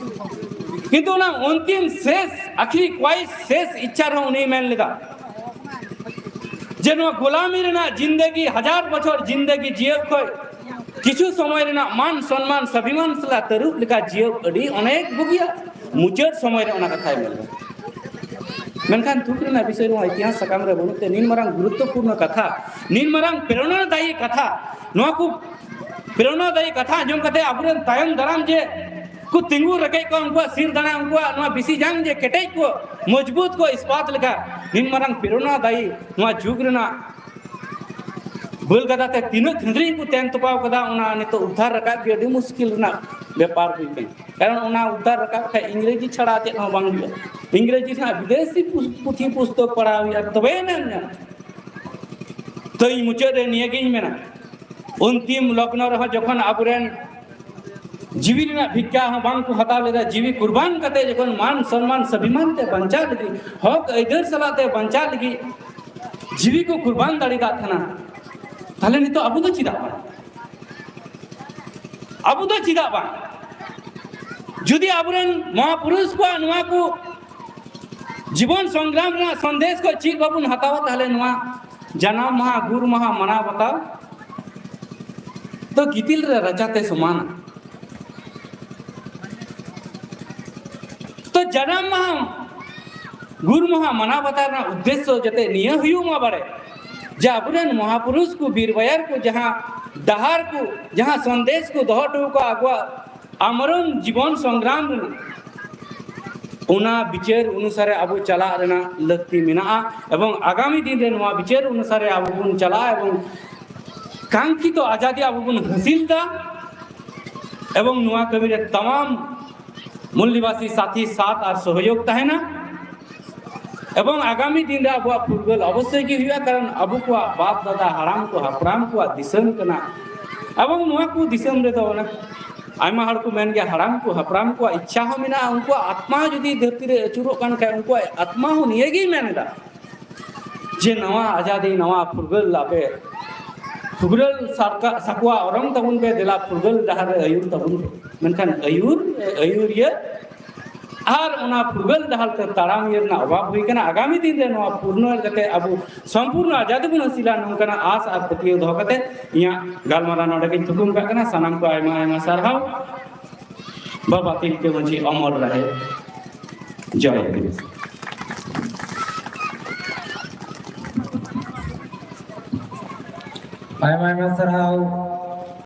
ᱠᱤᱱᱛᱩ ᱚᱱᱟ ᱚᱱᱛᱤᱢ ᱥᱮᱥ ᱟᱠᱷᱤᱨᱤ ᱠᱷᱣᱟᱭᱤᱥ, ᱥᱮᱥ ᱤᱪᱪᱷᱟ ᱨᱮᱦᱚᱸ ᱩᱱᱤᱭ ᱢᱮᱱ ᱞᱮᱫᱟ ᱡᱮ ᱱᱚᱣᱟ ᱜᱳᱞᱟᱢᱤ ᱨᱮᱱᱟᱜ ᱡᱤᱱᱫᱮᱜᱤ, ᱦᱟᱡᱟᱨ ᱵᱚᱪᱷᱚᱨ ᱡᱤᱱᱫᱮᱜᱤ ᱡᱤᱭᱟᱹᱣ ᱠᱷᱚᱡ ᱠᱤᱪᱷᱩ ᱥᱚᱢᱚᱭ ᱨᱮᱱᱟᱜ ᱢᱟᱱ ᱥᱚᱱᱢᱟᱱ ᱥᱟᱵᱷᱤᱢᱟᱱ ᱥᱟᱞᱟᱜ ᱛᱟᱹᱨᱩᱵ ᱞᱮᱠᱟ ᱡᱤᱭᱟᱹᱣ ᱟᱹᱰᱤ ᱚᱱᱮᱠ ᱵᱩᱜᱤᱭᱟ᱾ ᱢᱩᱪᱟᱹᱫ ᱥᱚᱢᱚᱭ ᱨᱮ ᱚᱱᱟ ᱠᱟᱛᱷᱟᱭ ᱢᱮᱱ ᱞᱮᱫᱟ᱾ ᱢᱮᱱᱠᱷᱟᱱ ᱫᱩᱠ ᱨᱮᱱᱟᱜ ᱵᱤᱥᱚᱭ ᱱᱚᱣᱟ ᱤᱛᱤᱦᱟᱥ ᱥᱟᱠᱟᱢ ᱨᱮ ᱵᱟᱹᱱᱩᱜ ᱛᱮ ᱱᱤᱱ ᱢᱟᱨᱟᱝ ᱜᱩᱨᱩᱛᱛᱚᱯᱩᱨᱱᱚ ᱠᱟᱛᱷᱟ, ᱱᱤᱱ ᱢᱟᱨᱟᱝ ᱯᱨᱮᱨᱚᱱᱟ ᱫᱟᱭᱤ ᱠᱟᱛᱷᱟ, ᱱᱚᱣᱟ ᱠᱚ ᱯᱨᱮᱨᱚᱱᱟ ᱫᱟᱭᱤ ᱠᱟᱛᱷᱟ ᱟᱸᱡᱚᱢ ᱠᱟᱛᱮ ᱟᱵᱚᱨᱮᱱ ᱛᱟᱭᱚᱢ ᱫᱟᱨᱟᱢ ᱡᱮ ᱠᱚ ᱛᱤᱸᱜᱩ ᱨᱟᱠᱮᱡ ᱠᱚ, ᱩᱱᱠᱩᱣᱟᱜ ᱥᱤᱨ ᱫᱟᱲᱮ, ᱩᱱᱠᱩᱣᱟᱜ ᱱᱚᱣᱟ ᱵᱤᱥᱤ ᱡᱟᱝ ᱡᱮ ᱠᱮᱴᱮᱡ ᱠᱚ, ᱢᱚᱡᱽᱵᱩᱛ ᱠᱚ, ᱤᱥᱯᱟᱛ ᱞᱮᱠᱟ, ᱱᱤᱱ ᱢᱟᱨᱟᱝ ᱯᱨᱮᱨᱚᱱᱟ ᱫᱟᱭᱤ ᱱᱚᱣᱟ ᱡᱩᱜᱽ ᱨᱮᱱᱟᱜ ᱵᱟᱹᱞ ᱜᱟᱫᱟ ᱛᱮ ᱛᱤᱱᱟᱹᱜ ᱠᱷᱟᱹᱸᱫᱽᱨᱤᱧ ᱠᱚ ᱛᱮᱱ ᱛᱚᱯᱟᱣ ᱠᱟᱫᱟ, ᱚᱱᱟ ᱱᱤᱛᱚᱜ ᱩᱫᱽᱫᱷᱟᱨ ᱨᱟᱠᱟᱵ ᱜᱮ ᱟᱹᱰᱤ ᱢᱩᱥᱠᱤᱞ ᱨᱮᱱᱟᱜ ᱵᱮᱯᱟᱨ ᱦᱩᱭ ᱠᱟᱱᱟ᱾ ᱠᱟᱨᱚᱱ ᱚᱱᱟ ᱩᱫᱽᱫᱷᱟᱨ ᱨᱟᱠᱟᱵ ᱠᱷᱟᱡ ᱤᱝᱨᱮᱡᱤ ᱪᱷᱟᱲᱟ ᱪᱮᱫ ᱦᱚᱸ ᱵᱟᱝ ᱦᱩᱭᱩᱜᱼᱟ᱾ ᱤᱝᱨᱮᱡᱤ ᱨᱮᱱᱟᱜ ᱵᱤᱫᱮᱥᱤ ᱯᱩᱥ-, ᱯᱩᱛᱷᱤ ᱯᱩᱥᱛᱚᱠ ᱯᱟᱲᱦᱟᱣ ᱦᱩᱭᱩᱜᱼᱟ, ᱛᱚᱵᱮ ᱮᱱᱟᱝ ᱧᱟᱢ᱾ ᱛᱚ ᱤᱧ ᱢᱩᱪᱟᱹᱫ ᱨᱮ ᱱᱤᱭᱟᱹᱜᱤᱧ ᱢᱮᱱᱟ, ᱚᱱᱛᱤᱢ ᱞᱚᱜᱽᱱᱚ ᱨᱮᱦᱚᱸ ᱡᱚᱠᱷᱚᱱ ᱟᱵᱚᱨᱮᱱ ᱡᱤᱣᱤ ᱨᱮᱱᱟᱜ ᱵᱷᱤᱠᱠᱟ ᱦᱚᱸ ᱵᱟᱝ ᱠᱚ ᱦᱟᱛᱟᱣ ᱞᱮᱫᱟ, ᱡᱤᱣᱤ ᱠᱩᱨᱵᱟᱱ ᱠᱟᱛᱮ ᱡᱚᱠᱷᱚᱱ ᱢᱟᱱ ᱥᱚᱱᱢᱟᱱ ᱥᱟᱵᱷᱤᱢᱟᱱ ᱛᱮ ᱵᱟᱧᱪᱟᱜ ᱞᱟᱹᱜᱤᱫ, ᱦᱚᱠ ᱟᱹᱭᱫᱟᱹᱨ ᱥᱟᱞᱟᱜ ᱛᱮ ᱵᱟᱧᱪᱟᱜ ᱞᱟᱹᱜᱤᱫ ᱡᱤᱣᱤ ᱠᱚ ᱠᱩᱨᱵᱟᱱ ᱫᱟᱲᱮ ᱠᱟᱜ ᱛᱟᱦᱮᱱᱟ, ᱛᱟᱦᱞᱮ ᱱᱤᱛᱚᱜ ᱟᱵᱚ ᱫᱚ ᱪᱮᱫᱟᱜ ᱵᱟᱝ? ᱟᱵᱚ ᱫᱚ ᱪᱮᱫᱟᱜ ᱵᱟᱝ? ᱡᱩᱫᱤ ᱟᱵᱚᱨᱮᱱ ᱢᱚᱦᱟᱯᱩᱨᱩᱥ ᱠᱚᱣᱟᱜ ᱱᱚᱣᱟ ᱠᱚ ᱡᱤᱵᱚᱱ ᱥᱚᱝᱜᱨᱟᱢ ᱨᱮᱱᱟᱜ ᱥᱚᱱᱫᱮᱥ ᱠᱚ ᱪᱮᱫ ᱵᱟᱵᱚᱱ ᱦᱟᱛᱟᱣᱟ, ᱛᱟᱦᱞᱮ ᱱᱚᱣᱟ ᱡᱟᱱᱟᱢ ᱢᱟᱦᱟ, ᱜᱩᱨ ᱢᱟᱦᱟ ᱢᱟᱱᱟᱣ ᱵᱟᱛᱟᱣ ᱫᱚ ᱜᱤᱛᱤᱞ ᱨᱮ ᱨᱟᱪᱟᱛᱮ ᱥᱚᱢᱟᱱᱟ᱾ ᱛᱚ ᱡᱟᱱᱟᱢ ᱢᱟᱦᱟ, ᱜᱩᱨ ᱢᱟᱦᱟ ᱢᱟᱱᱟᱣ ᱵᱟᱛᱟᱣ ᱨᱮᱱᱟᱜ ᱩᱫᱽᱫᱮᱥᱥᱚ ᱡᱟᱛᱮ ᱱᱤᱭᱟᱹ ᱦᱩᱭᱩᱜ ᱢᱟ ᱵᱟᱲᱮ, ᱡᱮ ᱟᱵᱚᱨᱮᱱ ᱢᱚᱦᱟᱯᱩᱨᱩᱥ ᱠᱚ, ᱵᱤᱨ ᱵᱟᱭᱟᱨ ᱠᱚ ᱡᱟᱦᱟᱸ ᱰᱟᱦᱟᱨ ᱠᱚ, ᱡᱟᱦᱟᱸ ᱥᱚᱱᱫᱮᱥ ᱠᱚ ᱫᱚᱦᱚ ᱦᱚᱴᱚ ᱠᱟᱜᱼᱟ ᱟᱵᱚᱣᱟᱜ ᱟᱢᱨᱚᱱ ᱡᱤᱵᱚᱱ ᱥᱚᱝᱜᱨᱟᱢ ᱨᱮᱱᱟᱜ, ᱚᱱᱟ ᱵᱤᱪᱟᱹᱨ ᱚᱱᱩᱥᱟᱨᱮ ᱟᱵᱚ ᱪᱟᱞᱟᱜ ᱨᱮᱱᱟᱜ ᱞᱟᱹᱠᱛᱤ ᱢᱮᱱᱟᱜᱼᱟ᱾ ᱮᱵᱚᱝ ᱟᱜᱟᱢᱤ ᱫᱤᱱ ᱨᱮ ᱱᱚᱣᱟ ᱵᱤᱪᱟᱹᱨ ᱚᱱᱩᱥᱟᱨᱮ ᱟᱵᱚ ᱵᱚᱱ ᱪᱟᱞᱟᱜᱼᱟ ᱮᱵᱚᱝ ᱠᱟᱝᱠᱷᱤᱛᱚ ᱟᱡᱟᱫᱤ ᱟᱵᱚ ᱵᱚᱱ ᱦᱟᱹᱥᱤᱞ ᱫᱟ᱾ ᱮᱵᱚᱝ ᱱᱚᱣᱟ ᱠᱟᱹᱢᱤ ᱨᱮ ᱛᱟᱢᱟᱢ ᱢᱩᱞ ᱱᱤᱵᱟᱥᱤ ᱥᱟᱛᱷᱤ ᱥᱟᱛᱷ ᱟᱨ ᱥᱚᱦᱚᱡᱳᱜᱽ ᱛᱟᱦᱮᱱᱟ᱾ ᱮᱵᱚᱝ ᱟᱜᱟᱢᱤ ᱫᱤᱱ ᱨᱮ ᱟᱵᱚᱣᱟᱜ ᱯᱷᱩᱨᱜᱟᱹᱞ ᱚᱵᱚᱥᱥᱳᱭ ᱜᱮ ᱦᱩᱭᱩᱜᱼᱟ, ᱠᱟᱨᱚᱱ ᱟᱵᱚ ᱠᱚᱣᱟᱜ ᱵᱟᱯ ᱫᱟᱫᱟ ᱦᱟᱲᱟᱢ ᱠᱚ ᱦᱟᱯᱲᱟᱢ ᱠᱚᱣᱟᱜ ᱫᱤᱥᱚᱢ ᱠᱟᱱᱟ᱾ ᱮᱵᱚᱝ ᱱᱚᱣᱟ ᱠᱚ ᱫᱤᱥᱚᱢ ᱨᱮᱫᱚ ᱚᱱᱟ ᱟᱭᱢᱟ ᱦᱚᱲ ᱠᱚ ᱢᱮᱱ ᱜᱮᱭᱟ, ᱦᱟᱲᱟᱢ ᱠᱚ ᱦᱟᱯᱲᱟᱢ ᱠᱚᱣᱟᱜ ᱤᱪᱪᱷᱟ ᱦᱚᱸ ᱢᱮᱱᱟᱜᱼᱟ, ᱩᱱᱠᱩᱣᱟᱜ ᱟᱛᱢᱟ ᱡᱩᱫᱤ ᱫᱷᱟᱹᱨᱛᱤ ᱨᱮ ᱟᱹᱪᱩᱨᱚᱜ ᱠᱟᱱ ᱠᱷᱟᱡ ᱩᱱᱠᱩᱣᱟᱜ ᱟᱛᱢᱟ ᱦᱚᱸ ᱱᱤᱭᱟᱹ ᱜᱮᱭ ᱢᱮᱱ ᱮᱫᱟ ᱡᱮ ᱱᱟᱣᱟ ᱟᱡᱟᱫᱤ, ᱱᱟᱣᱟ ᱯᱷᱩᱨᱜᱟᱹᱞ ᱟᱯᱮ ᱯᱷᱩᱨᱜᱟᱹᱞ ᱥᱟᱨᱠᱟ-, ᱥᱟᱠᱣᱟ ᱚᱨᱚᱝ ᱛᱟᱵᱚᱱ ᱯᱮ, ᱫᱮᱞᱟ ᱯᱷᱩᱨᱜᱟᱹᱞ ᱰᱟᱦᱟᱨ ᱨᱮ ᱟᱹᱭᱩᱨ ᱛᱟᱵᱚᱱ ᱯᱮ᱾ ᱢᱮᱱᱠᱷᱟᱱ ᱟᱹᱭᱩᱨ, ᱟᱹᱭᱩᱨᱤᱭᱟᱹ ᱟᱨ ᱚᱱᱟ ᱯᱷᱩᱨᱜᱟᱹᱞ ᱰᱟᱦᱟᱨ ᱛᱮ ᱛᱟᱲᱟᱢ ᱤᱭᱟᱹ ᱨᱮᱱᱟᱜ ᱚᱵᱷᱟᱵᱽ ᱦᱩᱭ ᱠᱟᱱᱟ᱾ ᱟᱜᱟᱢᱤ ᱫᱤᱱ ᱨᱮ ᱱᱚᱣᱟ ᱯᱩᱨᱱᱚ ᱠᱟᱛᱮ ᱟᱵᱚ ᱥᱚᱢᱯᱩᱨᱱᱚ ᱟᱡᱟᱫᱤ ᱵᱚᱱ ᱦᱟᱹᱥᱤᱞᱟ, ᱱᱚᱝᱠᱟᱱᱟᱜ ᱟᱥ ᱟᱨ ᱯᱟᱹᱛᱭᱟᱹᱣ ᱫᱚᱦᱚ ᱠᱟᱛᱮ ᱤᱧᱟᱹᱜ ᱜᱟᱞᱢᱟᱨᱟᱣ ᱱᱚᱰᱮ ᱜᱤᱧ ᱛᱷᱩᱠᱩᱢ ᱠᱟᱜ ᱠᱟᱱᱟ᱾ ᱥᱟᱱᱟᱢ ᱠᱚ ᱟᱭᱢᱟ ᱟᱭᱢᱟ ᱥᱟᱨᱦᱟᱣ᱾ ᱵᱟᱵᱟ ᱛᱤᱞᱠᱟᱹ ᱢᱟᱹᱡᱷᱤ ᱚᱢᱚᱨ ᱨᱟᱦᱮ ᱡᱚᱭ᱾ ᱟᱭᱢᱟ ᱟᱭᱢᱟ ᱥᱟᱨᱦᱟᱣ᱾